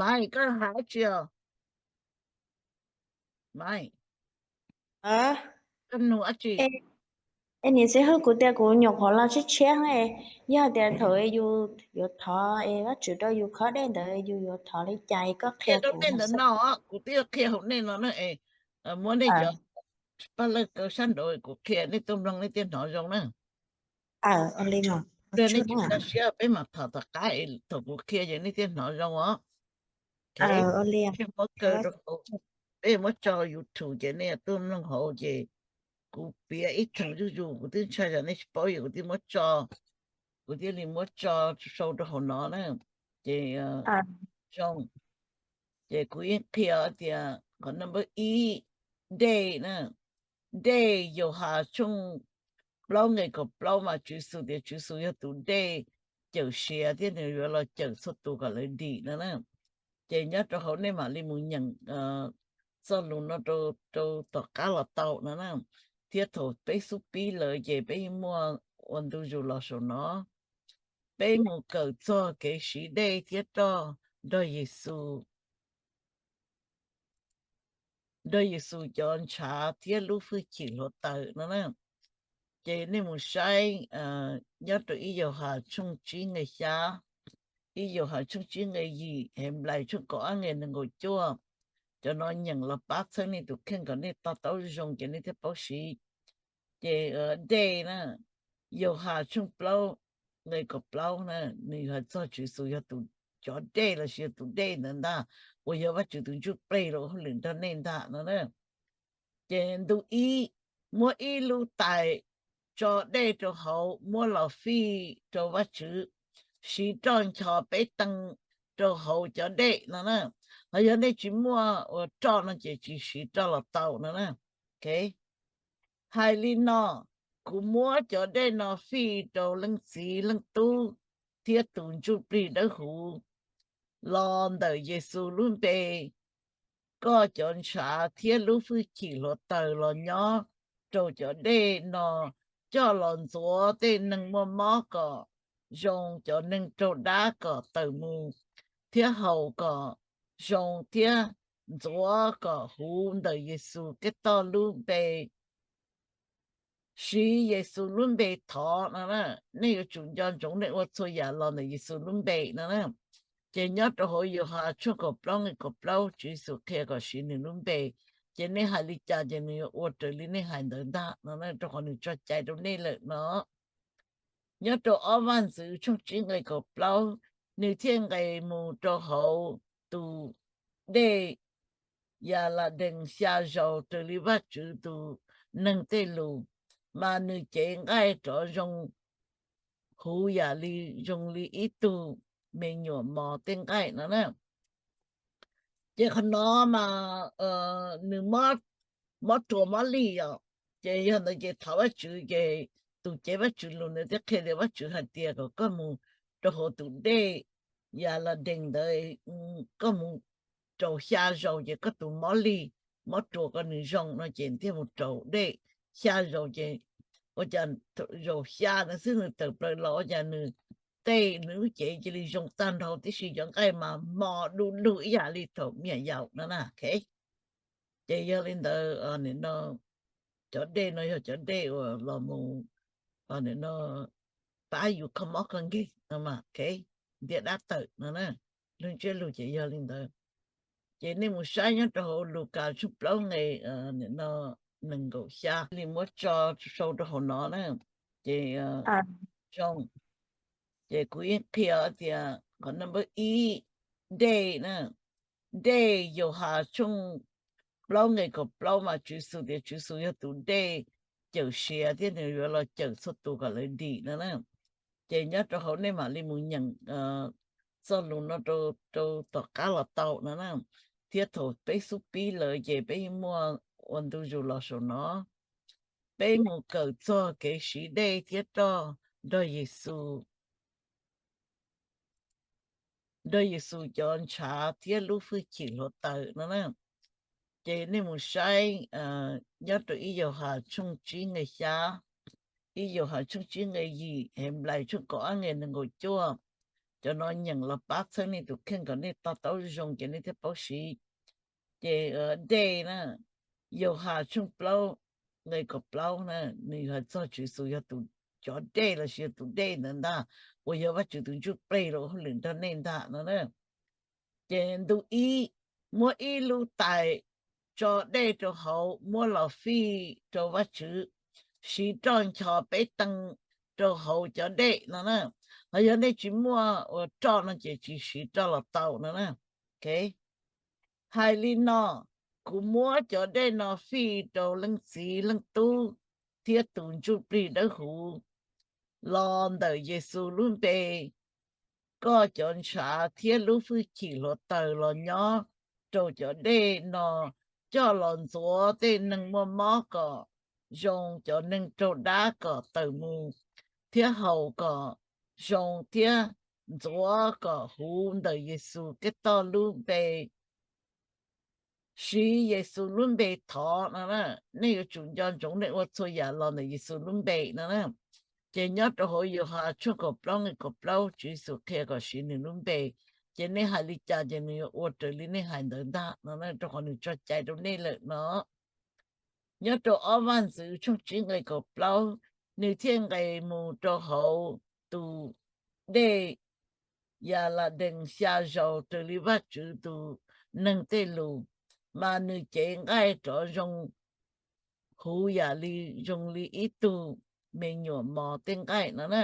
Maiv, koj hais dab tsi os? Maiv, koj nug dab tsi? Es niam txiv Hwj, kuv tias kuv nyuam qhuav los tshiab tshiab, yog tias thaum yus yuav thov es Vajtswv rau yus khob dej ntawd yus yuav thov li cas, koj qhia kuv dej ntawd no. Kuv twb yuav qhia hauv nej no na, muab nej cov paj lawj kaw sab nraud kuv qhia nej tuaj mloog nej thiaj hnov zoo na. Nej tsis tso siab peb mam thov tom qab es thaum kuv qhia ces nej thiaj hnov zoo os. Peb muab kaw rau hauv, peb muab tso YouTube ces nej tuaj mloog hauv ces kuv piav ib theem zuj zus, kuv twb ntshai tsam nej tsis paub ces kuv thiaj muab tso, kuv thiaj li muab tso sau rau hauv no na. Ces zoo, ces kuv yeej qhia tias qhov number ib, dej na, dej Yauhas tshooj plaub nqe kaum plaub mas Tswv Yexus tias Tswv Yexus yog tus dej cawm siav thiab nws yuav los cawm txhua tus kom lawv dim no na. Ces nyob rau hauv nej mam li mus nyeem txoj lus no rau tom qab los tau no na. Thiab thaum peb xub pib lawm ces peb yeej muaj ua ntu zus los saum no. Peb mus kawm txog kev siv dej thiab roj nrog Yexus, nrog Yexus cov ntshav thiab lub hwj chim hluav taws no na. Ces nej mus saib nyob rau ib Yauhas tshooj tsib nqe xya, ib Yauhas tshooj tsib nqe yim, Henplais tshooj kaum ob nqe nees nkaum cuaj. Cov no nyeem los pab txhawb nej tus kheej kom nej to taub zoo ces nej thiaj paub siv. Ces dej na, Yauhas tshooj plaub nqe kaum plaub na, nws hais txog Tswv Yexus yog tus cov dej lossis yog tus dej ntawd ntag, uas yog Vajtswv tus ntsuj plig los ua hauj lwm nrog nej ntag no na. Ces ntu ib, muab ib lub tais tso dej rau hauv, muab los fij rau Vajtswv, siv roj ncho peb tee rau hauv cov dej no na. Ho yog nej tsis muaj ua roj no ces tsis siv roj los tau no na. Hais li no, kuv muab cov dej no fij rau Leej Txiv, Leej Tub thiab tus Ntsuj Plig Dawb Huv los ntawm Yexus lub npe. Koj cov ntshav thiab lub hwj chim hluav taws los nyob rau cov dej no, coj los ntxuav tej neeg muaj mob kom zoo, cov neeg raug dab kom tawm mus, thiab haus kom zoo, thiab ntxuav kom huv ntawm Yexus Khetos lub npe. Siv Yexus lub npe thov no na. Nej yuav tsum nco ntsoov nej ua txhua yam los ntawm Yexus lub npe no na. Ces nyob rau hauv Yauhas tshooj kaum plaub nqe kaum plaub Tswv Yexus qhia kom siv nws lub npe. Ces nej hais li cas ces nws yuav ua raws li nej hais ntawd ntag no na, rau qhov nws tso cai rau nej lawm no. Nyob rau ob Vaj Ntxwv tshooj tsib nqe kaum plaub, nws thiaj nqes mus rau hauv tus dej Yaladees xya zaus raws li Vajtswv tus neeg tej lus, mas nws cev nqaij rov zoo huv yam li zoo li ib tug me nyuam mos tej nqaij no na. Ces qhov no mas nws mob ruas mob lig os. Ces yog ntawd ces thov Vajtswv ces tus cev Vajtswv lus nws thiaj qhia tias Vajtswv hais tias kom koj mus rau hauv tus dej Yaladees ntawd, koj mus raus xya zaus ces koj tus mob lig mob ruas ko nws zoo no ces thiaj mus raus dej xya zaus ces ua cas zaus xya no xwb nws tawm plaws los ua cas nws tej nws lub cev cia li zoo tag nrho tib si, cov nqaij mas mos du lug ib yam li thaum me nyuam yaus no na. Ces yog li ntawd, cov dej no yog cov dej uas los mus pab yus kho mob kho nkeeg no mas, ntiab dab tawm no na. Lug ntsiab lug ces yog li ntawd. Ces nej mus saib nyob rau hauv Lukas tshooj plaub nqe nees nkaum xya li muab tso sau rau hauv no na. Ces zoo, ces kuv yeej qhia tias qhov number ib, dej na, dej Yauhas tshooj plaub nqe kaum plaub mas Tswv Yexus tias Tswv Yexus yog tus dej cawm siav thiab nws yuav los cawm txhua tus kom lawv dim no na. Ces nyob rau hauv nej mam li mus nyeem txoj lus no rau tom qab los tau no na. Thiab thaum peb xub pib lawm ces peb yeej muaj ua ntu zus los saum no. Peb mus kawm txog kev siv dej thiab roj nrog Yexus, nrog Yexus cov ntshav thiab lub hwj chim hluav taws no na. Ces nej mus saib nyob rau ib Yauhas tshooj tsib nqe xya, ib Yauhas tshooj tsib nqe yim, Henplais tshooj kaum ob nqe nees nkaum cuaj. Cov no nyeem los pab txhawb nej tus kheej kom nej to taub zoo ces nej thiaj paub siv. Ces dej na, Yauhas tshooj plaub nqe kaum plaub na, nws hais txog Tswv Yexus yog tus cov dej lossis yog tus dej ntawd ntag, uas yog Vajtswv tus Ntsuj Plig los ua hauj lwm nrog nej ntag no na. Ces ntu ib, muab ib lub tais tso dej rau hauv, muab los fij rau Vajtswv, siv roj ncho peb tee rau hauv cov dej no na. Ho yog nej tsis muaj ua roj no ces tsis siv roj los tau no na. Hais li no, kuv muab cov dej no fij rau leej txiv leej tub thiab tus Ntsuj Plig Dawb Huv los ntawm Yexus lub npe. Koj cov ntshav thiab lub hwj chim hluav taws los nyob rau cov dej no, coj los ntxuav tej neeg muaj mob kom zoo, cov neeg raug dab kom tawm mus, thiab haus kom zoo, thiab ntxuav kom huv ntawm Yexus Khetos lub npe. Siv Yexus lub npe thov no na. Nej yuav tsum nco ntsoov nej ua txhua yam los ntawm Yexus lub npe no na. Ces nyob rau hauv Yauhas tshooj kaum plaub nqe kaum plaub, Tswv Yexus qhia kom siv nws lub npe. Ces nej hais li cas ces nws yuav ua raws li nej hais ntawd ntag no, rau qhov nws tso cai rau nej lawm no. Nyob rau ob Vaj Ntxwv tshooj tsib nqe kaum plaub, nws thiaj nqes mus rau hauv tus dej Yaladees xya zaus raws li Vajtswv tus neeg tej lus, mas nws cev nqaij rov zoo huv yam li zoo li ib tug me nyuam mos tej nqaij no na.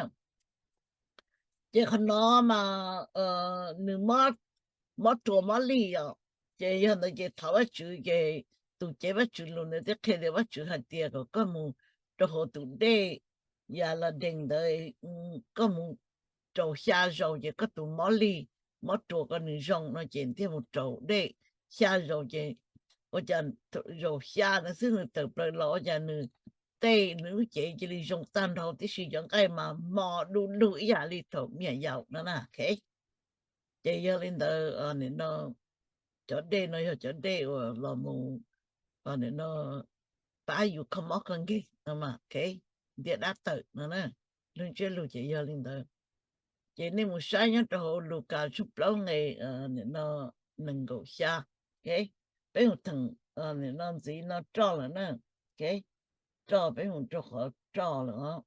Ces qhov no mas nws mob ruas mob lig os. Ces yog ntawd ces thov Vajtswv, ces tus cev Vajtswv lus ntawd thiaj qhia tias Vajtswv hais tias kom koj mus rau hauv tus dej Yaladees ntawd, koj mus raus xya zaus ces koj tus mob lig, mob ruas ko nws zoo no ces thiaj mus raus dej xya zaus ces ua cas zaus xya no xwb nws tawm plaws los ua cas nws tej nws lub cev cia li zoo tag nrho tib si, cov nqaij mas mos du lug ib yam li thaum me nyuam yaus no na. Ces yog li ntawd, cov dej no yog cov dej uas los mus pab yus kho mob kho nkeeg no, ntiab dab tawm no na. Lug ntsiab lug ces yog li ntawd. Ces nej mus saib nyob rau hauv Lukas tshooj plaub nqe nees nkaum xya. Peb mus theem no ntxiv no roj lawm na. Roj, peb mus rau qhov roj lawm os.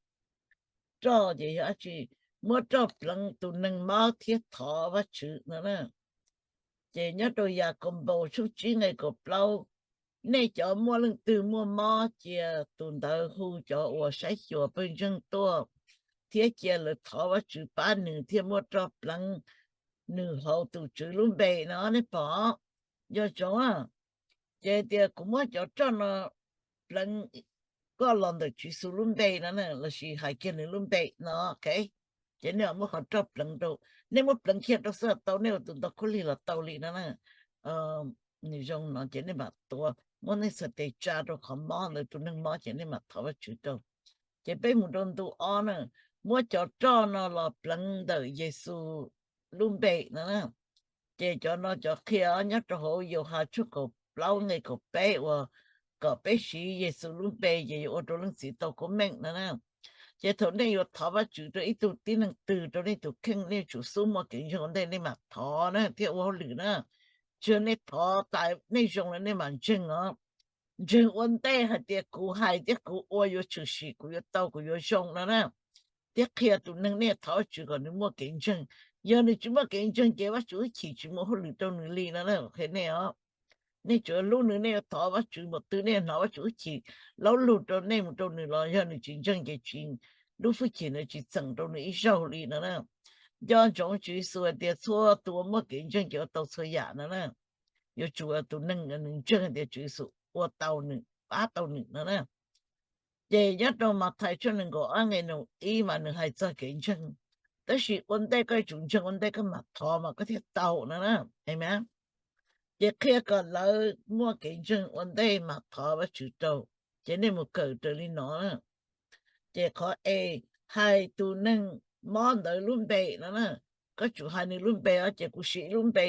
Roj ces yog dab tsi? Muab roj pleev tus neeg mob thiab thov Vajtswv no na. Ces nyob rau Yakaunpaus tshooj tsib nqe kaum plaub, nej cov muaj leej twg muaj mob, cia tus ntawd hu cov uas saib xyuas pawg ntseeg tuaj, thiab cia lawv thov Vajtswv pab nws thiaj muab roj pleev nws hauv tus Tswv lub npe no, nej pom. Nco ntsoov, ces tias kuv muab cov roj no pleev koj los ntawm Tswv Yexus lub npe no na, lossis hais kiag nws lub npe no. Ces nej muab qhov roj pleev rau, nej muab pleev kiag rau xwb los tau, nej ua tus ntoo khaub lig los tau li no na. Nws zoo no ces nej mam tuav, muab nej txhais tes tsa rau qhov mob ntawd, tus neeg mob, ces nej mam thov Vajtswv rau. Ces peb mus rau ntu ob na, muab cov roj no los pleev ntawm Yexus lub npe no na. Ces cov no cov qhia nyob rau hauv Yauhas tshooj kaum plaub nqe kaum peb uas kom peb siv Yexus lub npe ces yuav ua rau leej txiv tau koob meej no na. Ces thaum nej yuav thov Vajtswv rau ib tug tib neeg twg rau nej tus kheej, nej yuav tsum xub muaj kev ntseeg ua ntej nej mam thov na thiab ua hauj lwm na. Tsis yog nej thov tas nej zoo lawm nej mam ntseeg os. Ntseeg ua ntej hais tias kuv hais thiab kuv ua yuav tshwm sim, kuv yuav tau, kuv yuav zoo no na. Thiab qhia tus neeg nej thov Vajtswv kom nws muaj kev ntseeg. Yog nws tsis muaj kev ntseeg ces Vajtswv hub chim tsis muaj hauj lwm rau nws li no na, qhia nej os. Nej tsuas hlub nws, nej yuav thov Vajtswv npaum twg, nej yuav hnov Vajtswv hub chim laub lug rau nej mus rau nws los yog nws tsis ntseeg ces tsis, lub hwj chim ntawd tsis txeem rau nws ib zaug li no na. Nco ntsoov Tswv Yexus hais tias txhua tus uas muaj kev ntseeg ces ua tau txhua yam no na. Yuav tsum tus neeg nws ntseeg tias Tswv Yexus ua tau nws, pab tau nws no na. Ces nyob rau Mathais tshooj nees nkaum ob nqe nees ib mas nws hais txog kev ntseeg, tab sis ua ntej koj yuav tsum ntseeg ua ntej koj mam thov mas koj thiaj tau no na. Amen. Ces qhia kom lawv muaj kev ntseeg ua ntej mam thov Vajtswv rau. Ces nej mus kawm raws li no na. Ces qhov es hais tus neeg mob ntawd lub npe no na, koj tsum hais nws lub npe os. Ces kuv siv lub npe,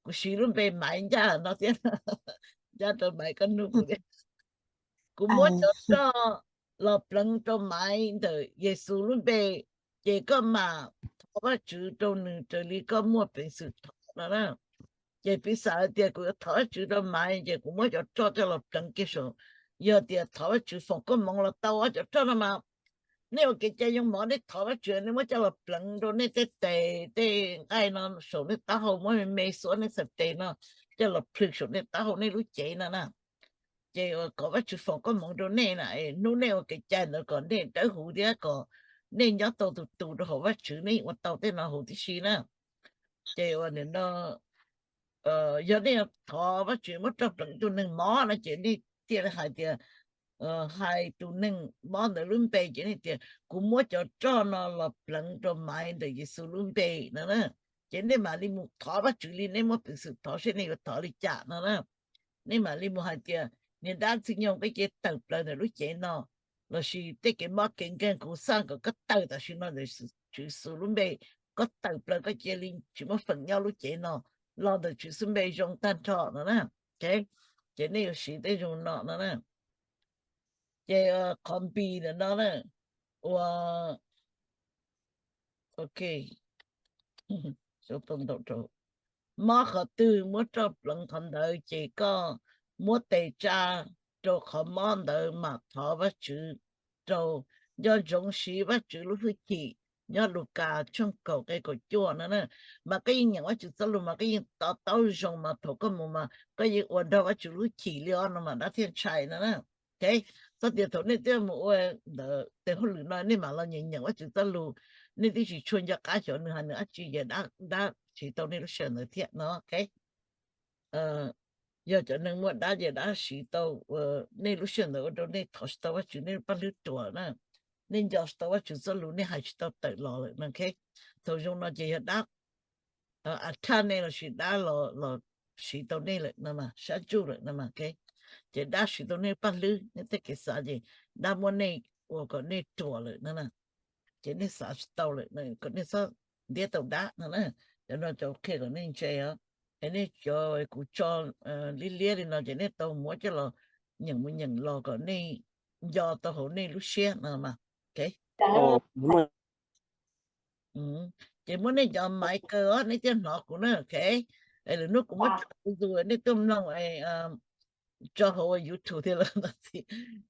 kuv siv lub npe Maiv ncaj no thiab, ncaj rau Maiv koj nug kuv thiab. Kuv muab cov roj los pleev rau Maiv ntawm Yexus lub npe, ces koj mam thov Vajtswv rau nws raws li koj muaj peev xwm thov no na. Ces piv xam hais tias kuv yuav thov Vajtswv rau Maiv, ces kuv muab cov roj coj los pleev kiag saum yog tias thov Vajtswv foom koob hmoov los tau ob cov roj no mas, nej ua kev cai yoo mov nej thov Vajtswv nej muab coj los pleev rau nej tej tes tej nqaij no saum nej taub hau, muab me me xuab nej txhais tes no coj los plhws saum nej taub hau nej lub cev no na. Ces kom Vajtswv foom koob hmoov rau nej na, hnub nej ua kev cai ntawd kom nej dawb huv thiab kom nej nyob tau tus tus rau hauv Vajtswv, nej ua tau tej no huv tib si na. Ces ua no, yog nej thov Vajtswv muab roj pleev tus neeg mob no ces nej thiaj li hais tias, hais tus neeg mob ntawd lub npe ces nej tias kuv muab cov roj no los pleev rau Maiv ntawm Yexus lub npe no na. Ces nej mam li mus thov Vajtswv li nej muaj peev xwm thov seb nej yuav thov li cas no na. Nej mam li mus hais tias, niag dab Ntxwg Nyoog, peb cia tawm plaws ntawm lub cev no, lossis tej kev mob kev nkeeg kuv xaj kom koj tawm tam sim no ntawm Tswv Yexus lub npe, koj tawm plaws, koj cia li tsis muaj feem nyob lub cev no, los ntawm Tswv Yexus npe zoo tag nrho no na. Ces nej yuav siv tej zoo no no na. Ces qhov npis ntawm no na, ua, ok, mob qhov twg muab roj pleev qhov ntawd, ces koj muab tes tsa rau qhov mob ntawd mas thov Vajtswv rau, nco ntsoov siv Vajtswv lub hwj chim nyob Lukas tshooj kaum nqe kaum cuaj no na. Mas koj yeej nyeem Vajtswv txoj lus mas koj yeej to taub zoo mas thaum koj mus mas koj yeej ua nrog Vajtswv lub hwj chim li os no mas dab thiaj ntshai no na. Ok, txog tias thaum nej twb mus ua ntawd tes hauj lwm no nej mam los nyeem nyeem Vajtswv txoj lus, nej twb tsis tshua nco qab xyov nws hais nws dab tsi, ces dab siv tau nej lub sij hawm ntawd thiab no. Ok, yog cov neeg muaj dab ces dab siv tau nej lub sij hawm ntawd ua rau nej thov tsis tau Vajtswv, nej lub paj hlwb ruam na, nej nco tsis tau Vajtswv txoj lus, nej hais tsis tau tawm los lawm no. Ok, thaum zoo no ces yog dab a thaj nej lossis dab los siv tau nej lawm no, sab ntsuj lawm no. Ces dab siv tau nej paj hlwb, nej tej kev xav ces dab muab nej ua kom nej ruam lawm no. Ces nej xav tsis tau lawm, kom nej txhob ntiab tau dab no na. Cov no cov qhia kom nej ntse os. Es nej cov kuv tso liab liab li no ces nej tau muab coj los nyeem mus nyeem los kom nej nco tau hauv nej lub siab no mas. Ces muab nej cov maiv kaw os nej thiaj hnov kuv na. Ok, lwm hnub kuv muab tso zus nej tuaj mloog, tso hauv YouTube thiab lawm.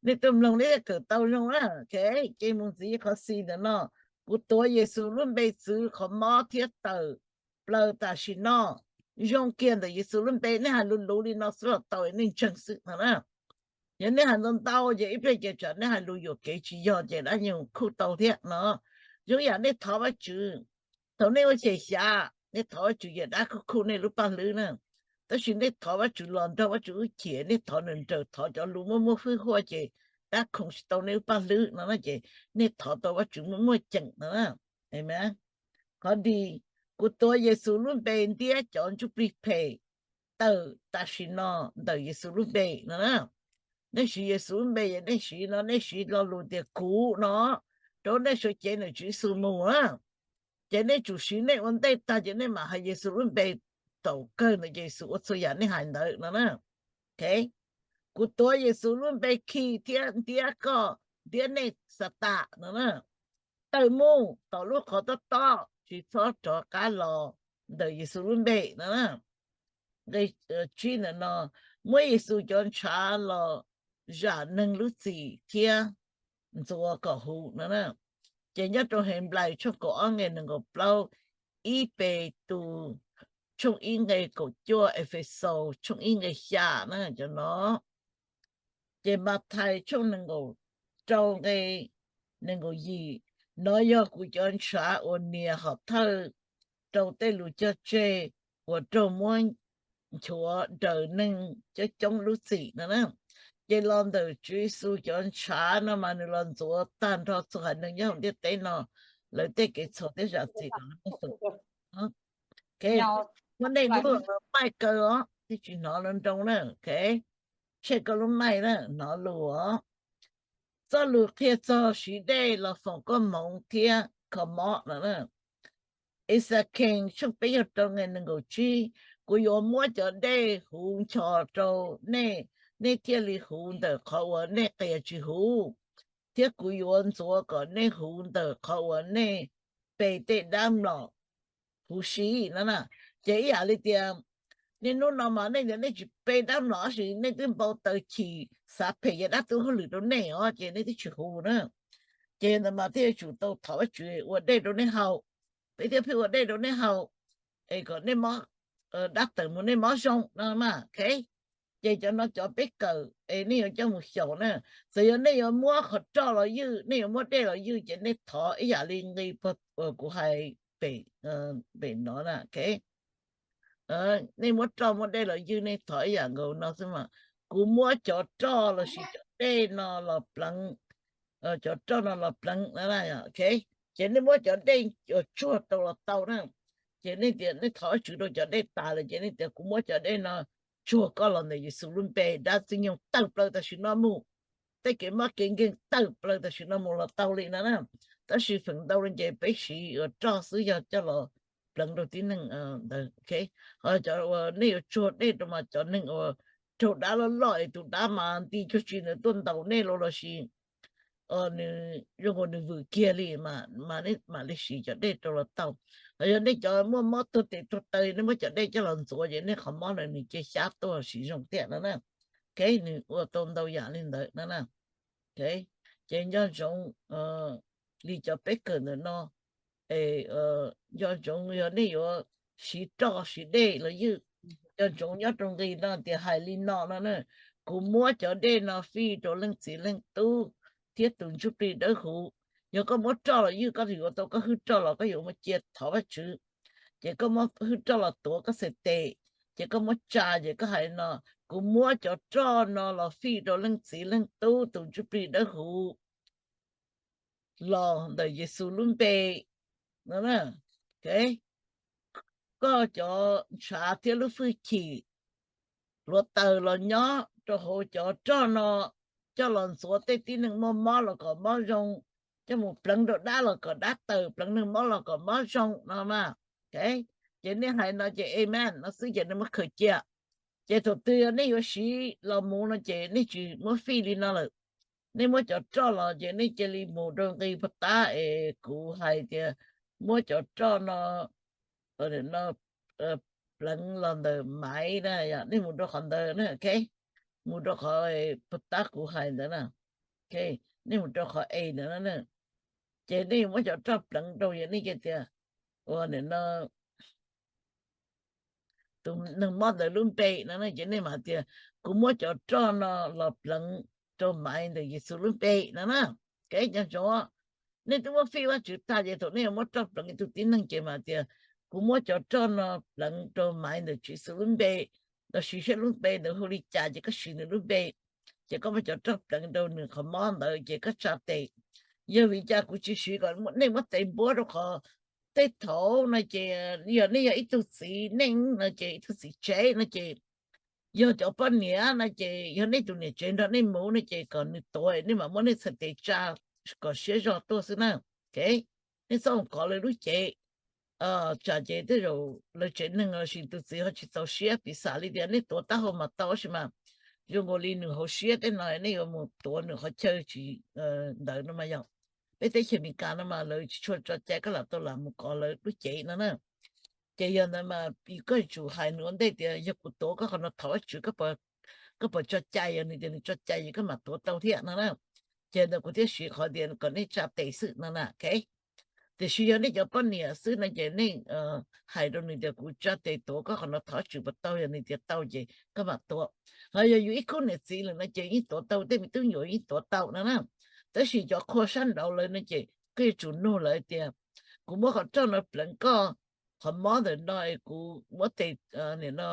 Nej tuaj mloog nej thiaj kawm tau zoo na. Ok, ces mus ntxiv qhov xis ntawm no, kuv tuav Yexus lub npe txwv qhov mob thiab tawm plaws tam sim no. Zoo kiag ntawm Yexus lub npe, nej hais lus luv li no xwb los tau, nej ntseeg xwb no na. Yog nej hais ntau ntau ces ib pliag ces tsam nej hais lus yuam kev tsis yog ces dab nyoog khuj tau thiab no. Zoo yam nej thov Vajtswv, thaum nej ua xyem xyav nej thov Vajtswv ces dab khuj khuj nej lub paj hlwb na. Tab sis nej thov Vajtswv los nrog Vajtswv lub hwj chim, nej thov nws nraws thov cov lus muaj muaj hwj huaj ces dab khoov tsis tau nej lub paj hlwb no na. Ces nej thov tau Vajtswv muaj muaj ceem no na. Qhov dis, kuv tuav Yexus lub npe ntiab cov ntsuj plig phem tawm tam sim no ntawm Yexus lub npe no na. Nej siv Yexus lub npe, nej siv no, nej siv lo lus tias kuv no rau nej sawv cev ntawm Tswv Yexus mus na. Ces nej tsum siv nej ua ntej tag ces nej mam hais Yexus lub npe thaum kawg ntawd ces Yexus ua txhua yam nej hais ntawd no na. Ok, kuv tuav Yexus lub npe khi thiab ntiab koj, ntiab nej Xatas no na. Tawm mus tom lub qhov tob tob, tsis txhob rov qab los ntawm Yexus lub npe no na. Nqe tsib ntawm no, muab Yexus cov ntshav los zam neeg lub txim thiab ntxuav kom huv no na. Ces nyob rau Henplais tshooj kaum ob nqe nees nkaum plaub, ib Petus tshooj ib nqe kaum cuaj, Efexaus tshooj ib nqe xya na cov no. Ces Mathais tshooj nees nkaum rau nqe nees nkaum yim, nov yog kuv cov ntshav uas nias hom thawj rau tej lus cog tseg uas raug muab nchuav daws neeg coob coob lub txim no na. Ces los ntawm Tswv Yexus cov ntshav no mas nws los ntxuav tag nrho txhua haiv neeg nyob hauv ntiaj teb no, lawv tej kev txhaum tej zam txim los muab xwm. Ok, muab nej lub maij kaw os, thiaj tsis hnov lus nroo na. Ok, tshem koj lub maij na, hnov lus os. Txoj lus qhia txog siv dej los foom koob hmoov thiab kho mob no na. Exakhees tshooj peb caug rau nqe nees nkaum tsib, kuv yuav muab cov dej huv nchos rau nej, nej thiaj li huv ntawm qhov uas nej qias tsis huv, thiab kuv yuav ntxuav kom nej huv ntawm qhov uas nej pe tej dab mlom huv si no na. Ces ib yam li tias Niaj hnub no mas nej tias nej tsis pe dab mlom tab sis nej twb npau taws chim xav phem ces dab tuaj hauj lwm rau nej os ces nej twb tsis hu na. Ces ntawd mas thiaj yuav tsum tau thov Vajtswv ua dej rau nej haus, peb thiaj pheej ua dej rau nej haus es kom nej mob, dab tawm mus nej mob zoo no mas, ok. Ces cov no cov peb kawm es nej yuav coj mus xyaum na. Txawm yog nej yuav muab qhov roj los ywj, nej yuav muab dej los ywj ces nej thov ib yam li nqi uas kuv hais pem no na, ok. Nej muab roj muab dej los ywj nej thov ib yam nkaus no xwb mas, kuv muab cov roj lossis cov dej no los pleev, cov roj no los pleev, ok. Ces nej muab cov dej uas tsuag rau los tau na. Ces nej tias nej thov Vajtswv rau cov dej tas lawm ces nej tias kuv muab cov dej no tsuag koj los ntawm Yexus lub npe, dab ntxwg nyoog tawm plaws tam sim no mus, tej kev mob kev nkeeg tawm plaws tam sim no mus los tau li no na. Tab sis feem ntau no ces peb siv uas roj xwb yog coj los pleev rau tib neeg ntawd, ok. Cov uas nej yuav tsuag dej rau mas cov neeg uas raug dab loj loj es tus dab mas nti cuag tsi nws tuaj ntaus nej los lossis nws zoo nkaus nws vwm kiag li mas, mam li siv cov dej rau los tau. Ho yog nej cov muaj mob tuag tes tuag taw nej muab cov dej coj los ntxuav ces nej qhov mob ntawd nws cia xyab tuaj siv zoo thiab no na. Ok, nws ua tau ntau yam li ntawd no na. Ces nco ntsoov li cov peb kawm ntawm no, nco ntsoov yog nej yuav siv roj siv dej los ywj, nco ntsoov nyob rau nqi no tias hais li no no na: Kuv muab cov dej no fij rau Leej Txiv Leej Tub thiab tus Ntsuj Plig Dawb Huv. Yog koj muab roj los ywj koj yuav tau koj hwj roj los koj yuav muab cia thov Vajtswv. Ces koj muab hwj roj los tuav koj txhais tes, ces koj muab tsa ces koj hais no: Kuv muab cov roj no los fij rau Leej Txiv Leej Tub tus Ntsuj Plig Dawb Huv los ntawm Yexus lub npe no. Koj cov ntshav thiab lub hwj chim hluav taws los nyob rau hauv cov roj no, coj los ntxuav tej tib neeg muaj mob los kom mob zoo, coj mus pleev rau dab los kom dab tawm, pleev neeg mob los kom mob zoo no mas. Ces nej hais no ces amen no xwb ces nej muab khaws cia. Ces thaum twg yog nej yuav siv los mus no ces nej tsis muab fij li no lawm. Nej muab cov roj los ces nej cia li mus rau nqi puag ta es kuv hais tias muab cov roj no pleev los ntawm maiv na, nej mus rau qhov ntawd na, ok. Mus rau qhov puag ta kuv hais ntawd na, ok. Nej mus rau qhov e ntawd na. Ces nej yuav muab cov roj pleev rau, yog nej cia tias ua nim no tus neeg mob ntawd lub npe no ces nej mam tias kuv muab cov roj no los pleev rau maiv ntawm Yexus lub npe no na. Kev nco ntsoov, nej twb muab fij Vajtswv tag ces thaum nej yuav muab roj pleev ib tug tib neeg ces mam tias kuv muab cov roj no pleev rau maiv ntawm Tswv Yexus lub npe, los sis saib lub npe ntawd hu li cas ces koj siv nws lub npe, ces koj muab cov roj pleev rau nws qhov mob ntawd ces koj tsa tes. Yog vim li cas kuv tsis siv kom nej muab tes npuab rau qhov tej thaum no ces yog nej yog ib tug txiv neej no ces ib tug txiv tsev no ces yog cov poj niam no ces yog nej tus niam tsev nrog nej mus no ces kom nws tuav, nej mam muab nej txhais tes tsa kom siab zog tuaj xwb na. Ok, nej txhob mus kov lawv lub cev. Tsam ces tej zaum lawv tsev neeg los sis tus txiv ho tsis txaus siab, piv xam li tias nej tuav taub hau mas tau tab sis mas zoo nkaus li nws hauv siab tej no nej yuav mus tuav nws qhov chaw tsis ntawd no mas yog. Peb teb chaws Amelikas no mas lawv tsis tshua tso cai koj lam tau lam mus kov lawv lub cev no na. Ces yog ntawd mas koj yuav tsum hais nws ua ntej tias yog kuv tuav koj qhov no thov Vajtswv, koj puas tso cai? Yog nws tias nws tso cai ces koj mam tuav tau thiab no na. Ces ntawd kuv thiaj siv qhov tias kom nej tsa tes xwb no na, ok. Tiam sis yog nej cov poj niam xwb no ces nej hais rau nws tias kuv tsa tes tuav koj qhov no thov Vajtswv puas tau? Yog nws tias tau ces koj mam tuav. Ho yog yus ib khub niam txiv lawm no ces yeej tuav tau, tej me tub nyuam yeej tuav tau no na. Tab sis cov qhua sab nraud lawm no ces koj yuav tsum nug lawv tias kuv muab qhov roj no pleev koj qhov mob ntawm no es kuv muab tes nim no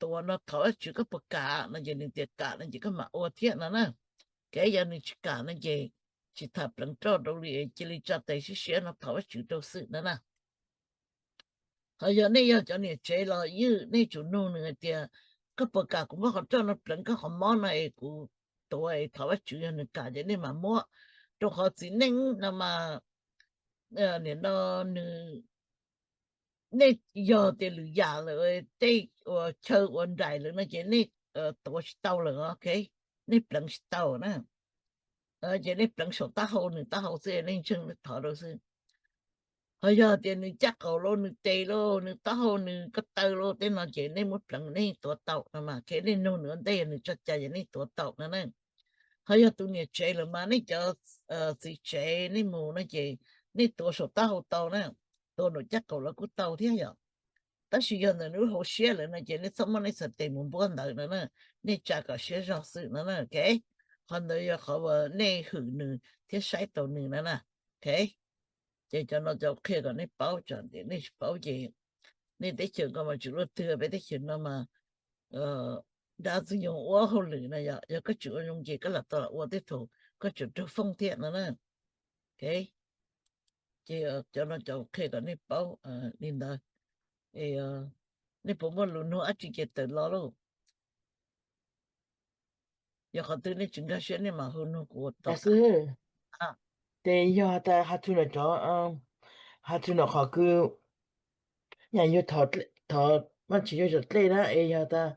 tuav no thov Vajtswv, koj puas kam no? Ces nws tias kam no ces koj mam ua thiab no na. Kev yog nws tsis kam no ces tsis tham pleev roj rau li, cia li tsa tes siab siab no thov Vajtswv rau xwb no na. Ho yog nej yog cov niam tsev los ywj, nej tsum nug nws hais tias koj puas kam kuv muab qhov roj no pleev koj qhov mob no es kuv tuav es thov Vajtswv? Yog nws kam ces nej mam muab, rau qhov txiv neej no mas nim no nws, nej yog tias lwm yam lawm, tej uas chaw uas nraim lawm no ces nej tuav tsis tau lawm, ok. Nej pleev tsis tau na. Ces nej pleev saum taub hau nws taub hau xwb, nej ntseeg nej thov rau xwb. Ho yog tias nws caj qaum los, nws tes los, nws taub hau, nws ko taw los tej no ces nej muab pleev nej tuav tau no mas, kev nej nug nws ua ntej, yog nws tso cai ces nej tuav tau no na. Ho yog tus niam tsev lawm mas nej cov txiv tsev nej mus no ces nej tuav saum taub hau tau na, tuav nraum caj qaum los kuj tau thiab yom. Tab sis yog ntawm nws lub hauv siab lawm no ces nej txhob muab nej txhais tes mus npuab ntawd no na, nej tsa kom siab zog xwb no na. Qhov ntawd yog qhov uas nej hwm nws thiab saib taus nws no na. Ces cov no cov qhia kom nej paub, tsam tias nej tsis paub ces nej teb chaws ko mas tsis luaj twg, peb teb chaws no mas dab tsi yoog ua hauj lwm no yom, yog koj tsis ua zoo ces koj lam tau lam ua tej thaum koj tseem raug foob thiab no na. Ces cov no cov qhia kom nej paub li ntawd. Nej puas muaj lus nug dab tsi ces tawm los lauj? Yog qhov twg nej tsis nkag siab nej mam hu nug kuv ua tau xwb. Ces yog tas has txug nram cov, has txug nram qhov kws yam yug thov Vajtswv yuav zam dlej na, es yog tas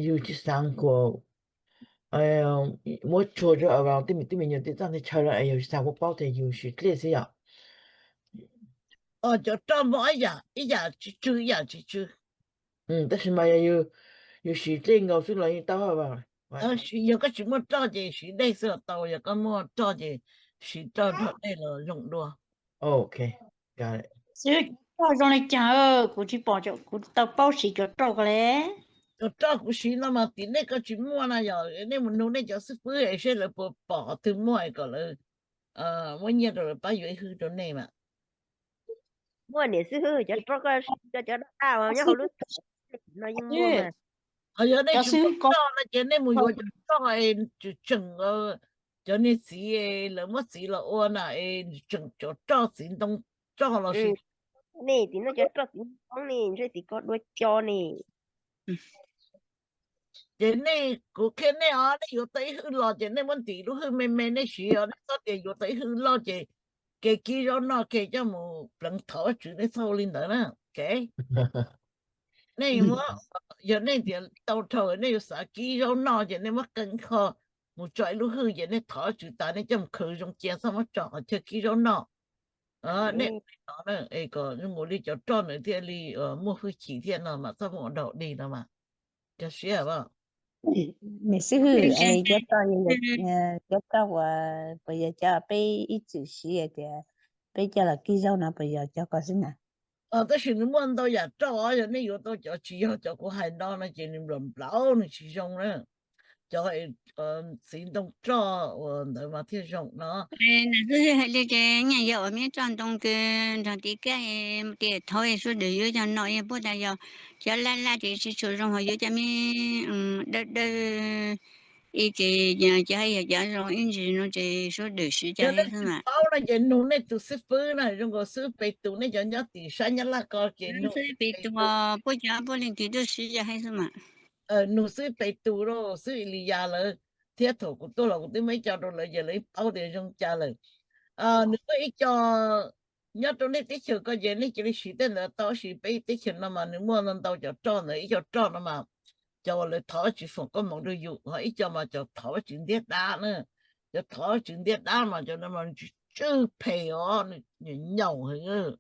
yus tsis xaav kuas muab tshua rua tej me nyuam txaj teb chaw no es yus tsis xaav kuas paub tas yus siv dlej xwb yom. Cov roj muaj ib yam ib yam tsis tsw, ib yam tsis tsw. Tab sis mas yog yus siv dlej nkaus xwb los yeej tau. Yog koj tsis muaj roj ces siv dej xwb los tau, yog koj muaj roj ces siv roj nrog dej los zoo dua. Xwb, roj zoo li cas? Kuv tsis pom, kuv tau paub siv cov roj ko li. Cov roj kuv siv no mas tim nej koj tsis muaj na, yog nej mus nug nej cov xib fwb es seb lawv puas pom qhov twg muaj es kom lawv muab nyiaj rau lawv pab yuav ib hwj rau nej mas. Muaj niam xib hwb, cov roj koj siv cov roj daj nyob hauv lub no yeej muaj. Ho yog nej tsis muaj roj no ces nej mus yuav cov roj tseem tseem cov niag txiv lawv muab txiv los ua na es tseem cov roj txiv ntoo roj los sis. Nej tim no cov roj txiv ntoo ne, ntshe txiv ko dua co ne. Ces nej, kuv qhia nej os, nej yuav tau ib hwj los ces nej muab ntim lub hwj me me nej siv os, nej txhob tias yuav tau ib hwj loj ces kev kib zaub noj kev coj mus pleev thov Vajtswv, nej txhob ua li ntawd na. Nej, yog nej tias tau dhau nej yuav xav kib zaub noj ces nej muab qee kho mus tso ib lub hwj ces nej thov Vajtswv tas nej coj mus khaws zoo cia, txhob muab tso qhov chaw kib zaub noj. Nej ua li no es kom zoo nkaus li cov roj ntawd thiaj li muaj hwj chim thiab no mas, txhob muab ua daug dig no mas. Cov siab, niam xib hwb, cov roj, cov roj uas puas yog cov peb ib txwm siv tias peb coj los kib zaub no puas yog cov ko xwb na? Tab sis nws muaj ntau yam roj, yog nej yuav tau cov tsis yog cov kuv hais no no ces nws nplaum nplaum nws tsis zoo na. Cov txiv ntoo roj uas ntawd mas thiaj zoo no. Niam xib hwb hais li ces nyaj yog uas me roj ntoo kws nrog tiv kab tias thov suab dwm yuav cov no yog puab tas yog cov laj laj ces tsis tshua zoo, ho yuav cov me dawb dawb ib ces cov haj yog cov zoo ib ntsis no ces suab dwm siv cov xwb mas. Paub no ces nug nej tus xib fwb na, zoo nkaus xib fwb Pes Tus, nej cov nyob tim sab Nyab Laj ko ces nug xib fwb Pes Tus, puab cov puab leej twg tuaj siv cov haj xwb mas. Nug xib fwb Pes Tus rau xib fwb Eliyas lawv thiab, thaum kuv tuaj los kuv twb muab ib co rau lawv ces lawv yeej paub tias zoo cas lawm. Nws muaj ib co nyob rau nej teb chaws ko ces nej cia li siv tej ntawd tau, tab sis peb teb chaws no mas nws muaj ntau ntau cov roj ntawd, ib co roj no mas cov uas lawv thov Vajtswv foom koob hmoov rau yus, ho ib co mas cov thov Vajtswv ntiab dab na. Cov thov Vajtswv ntiab dab mas cov no mas nws tsw phem os, nws nyaum heev.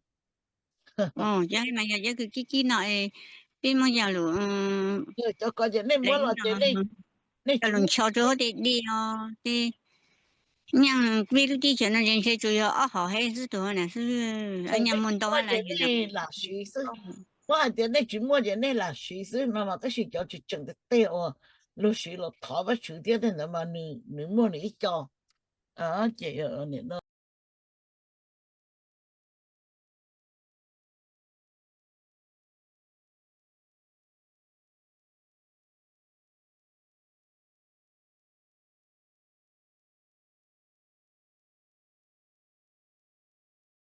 Cov mas yog cov kws kib kib no, peb muab yog lus, cov ko ces nej muab los ces nej coj lus ncho rau hauv tej dej os, tej nyeej peb lub teb chaws no ces ntshe tsuas yog ob hom hab xwb, tus na xwb, nyeej muaj ntau hab ces nej lam siv xwb. Muab hais tias nej tsis muaj ces nej lam siv xwb no mas, tab sis cov tseem tseem tej uas luag siv los thov Vajtswv thiab tej ntawd mas nws muaj nws ib co. Ces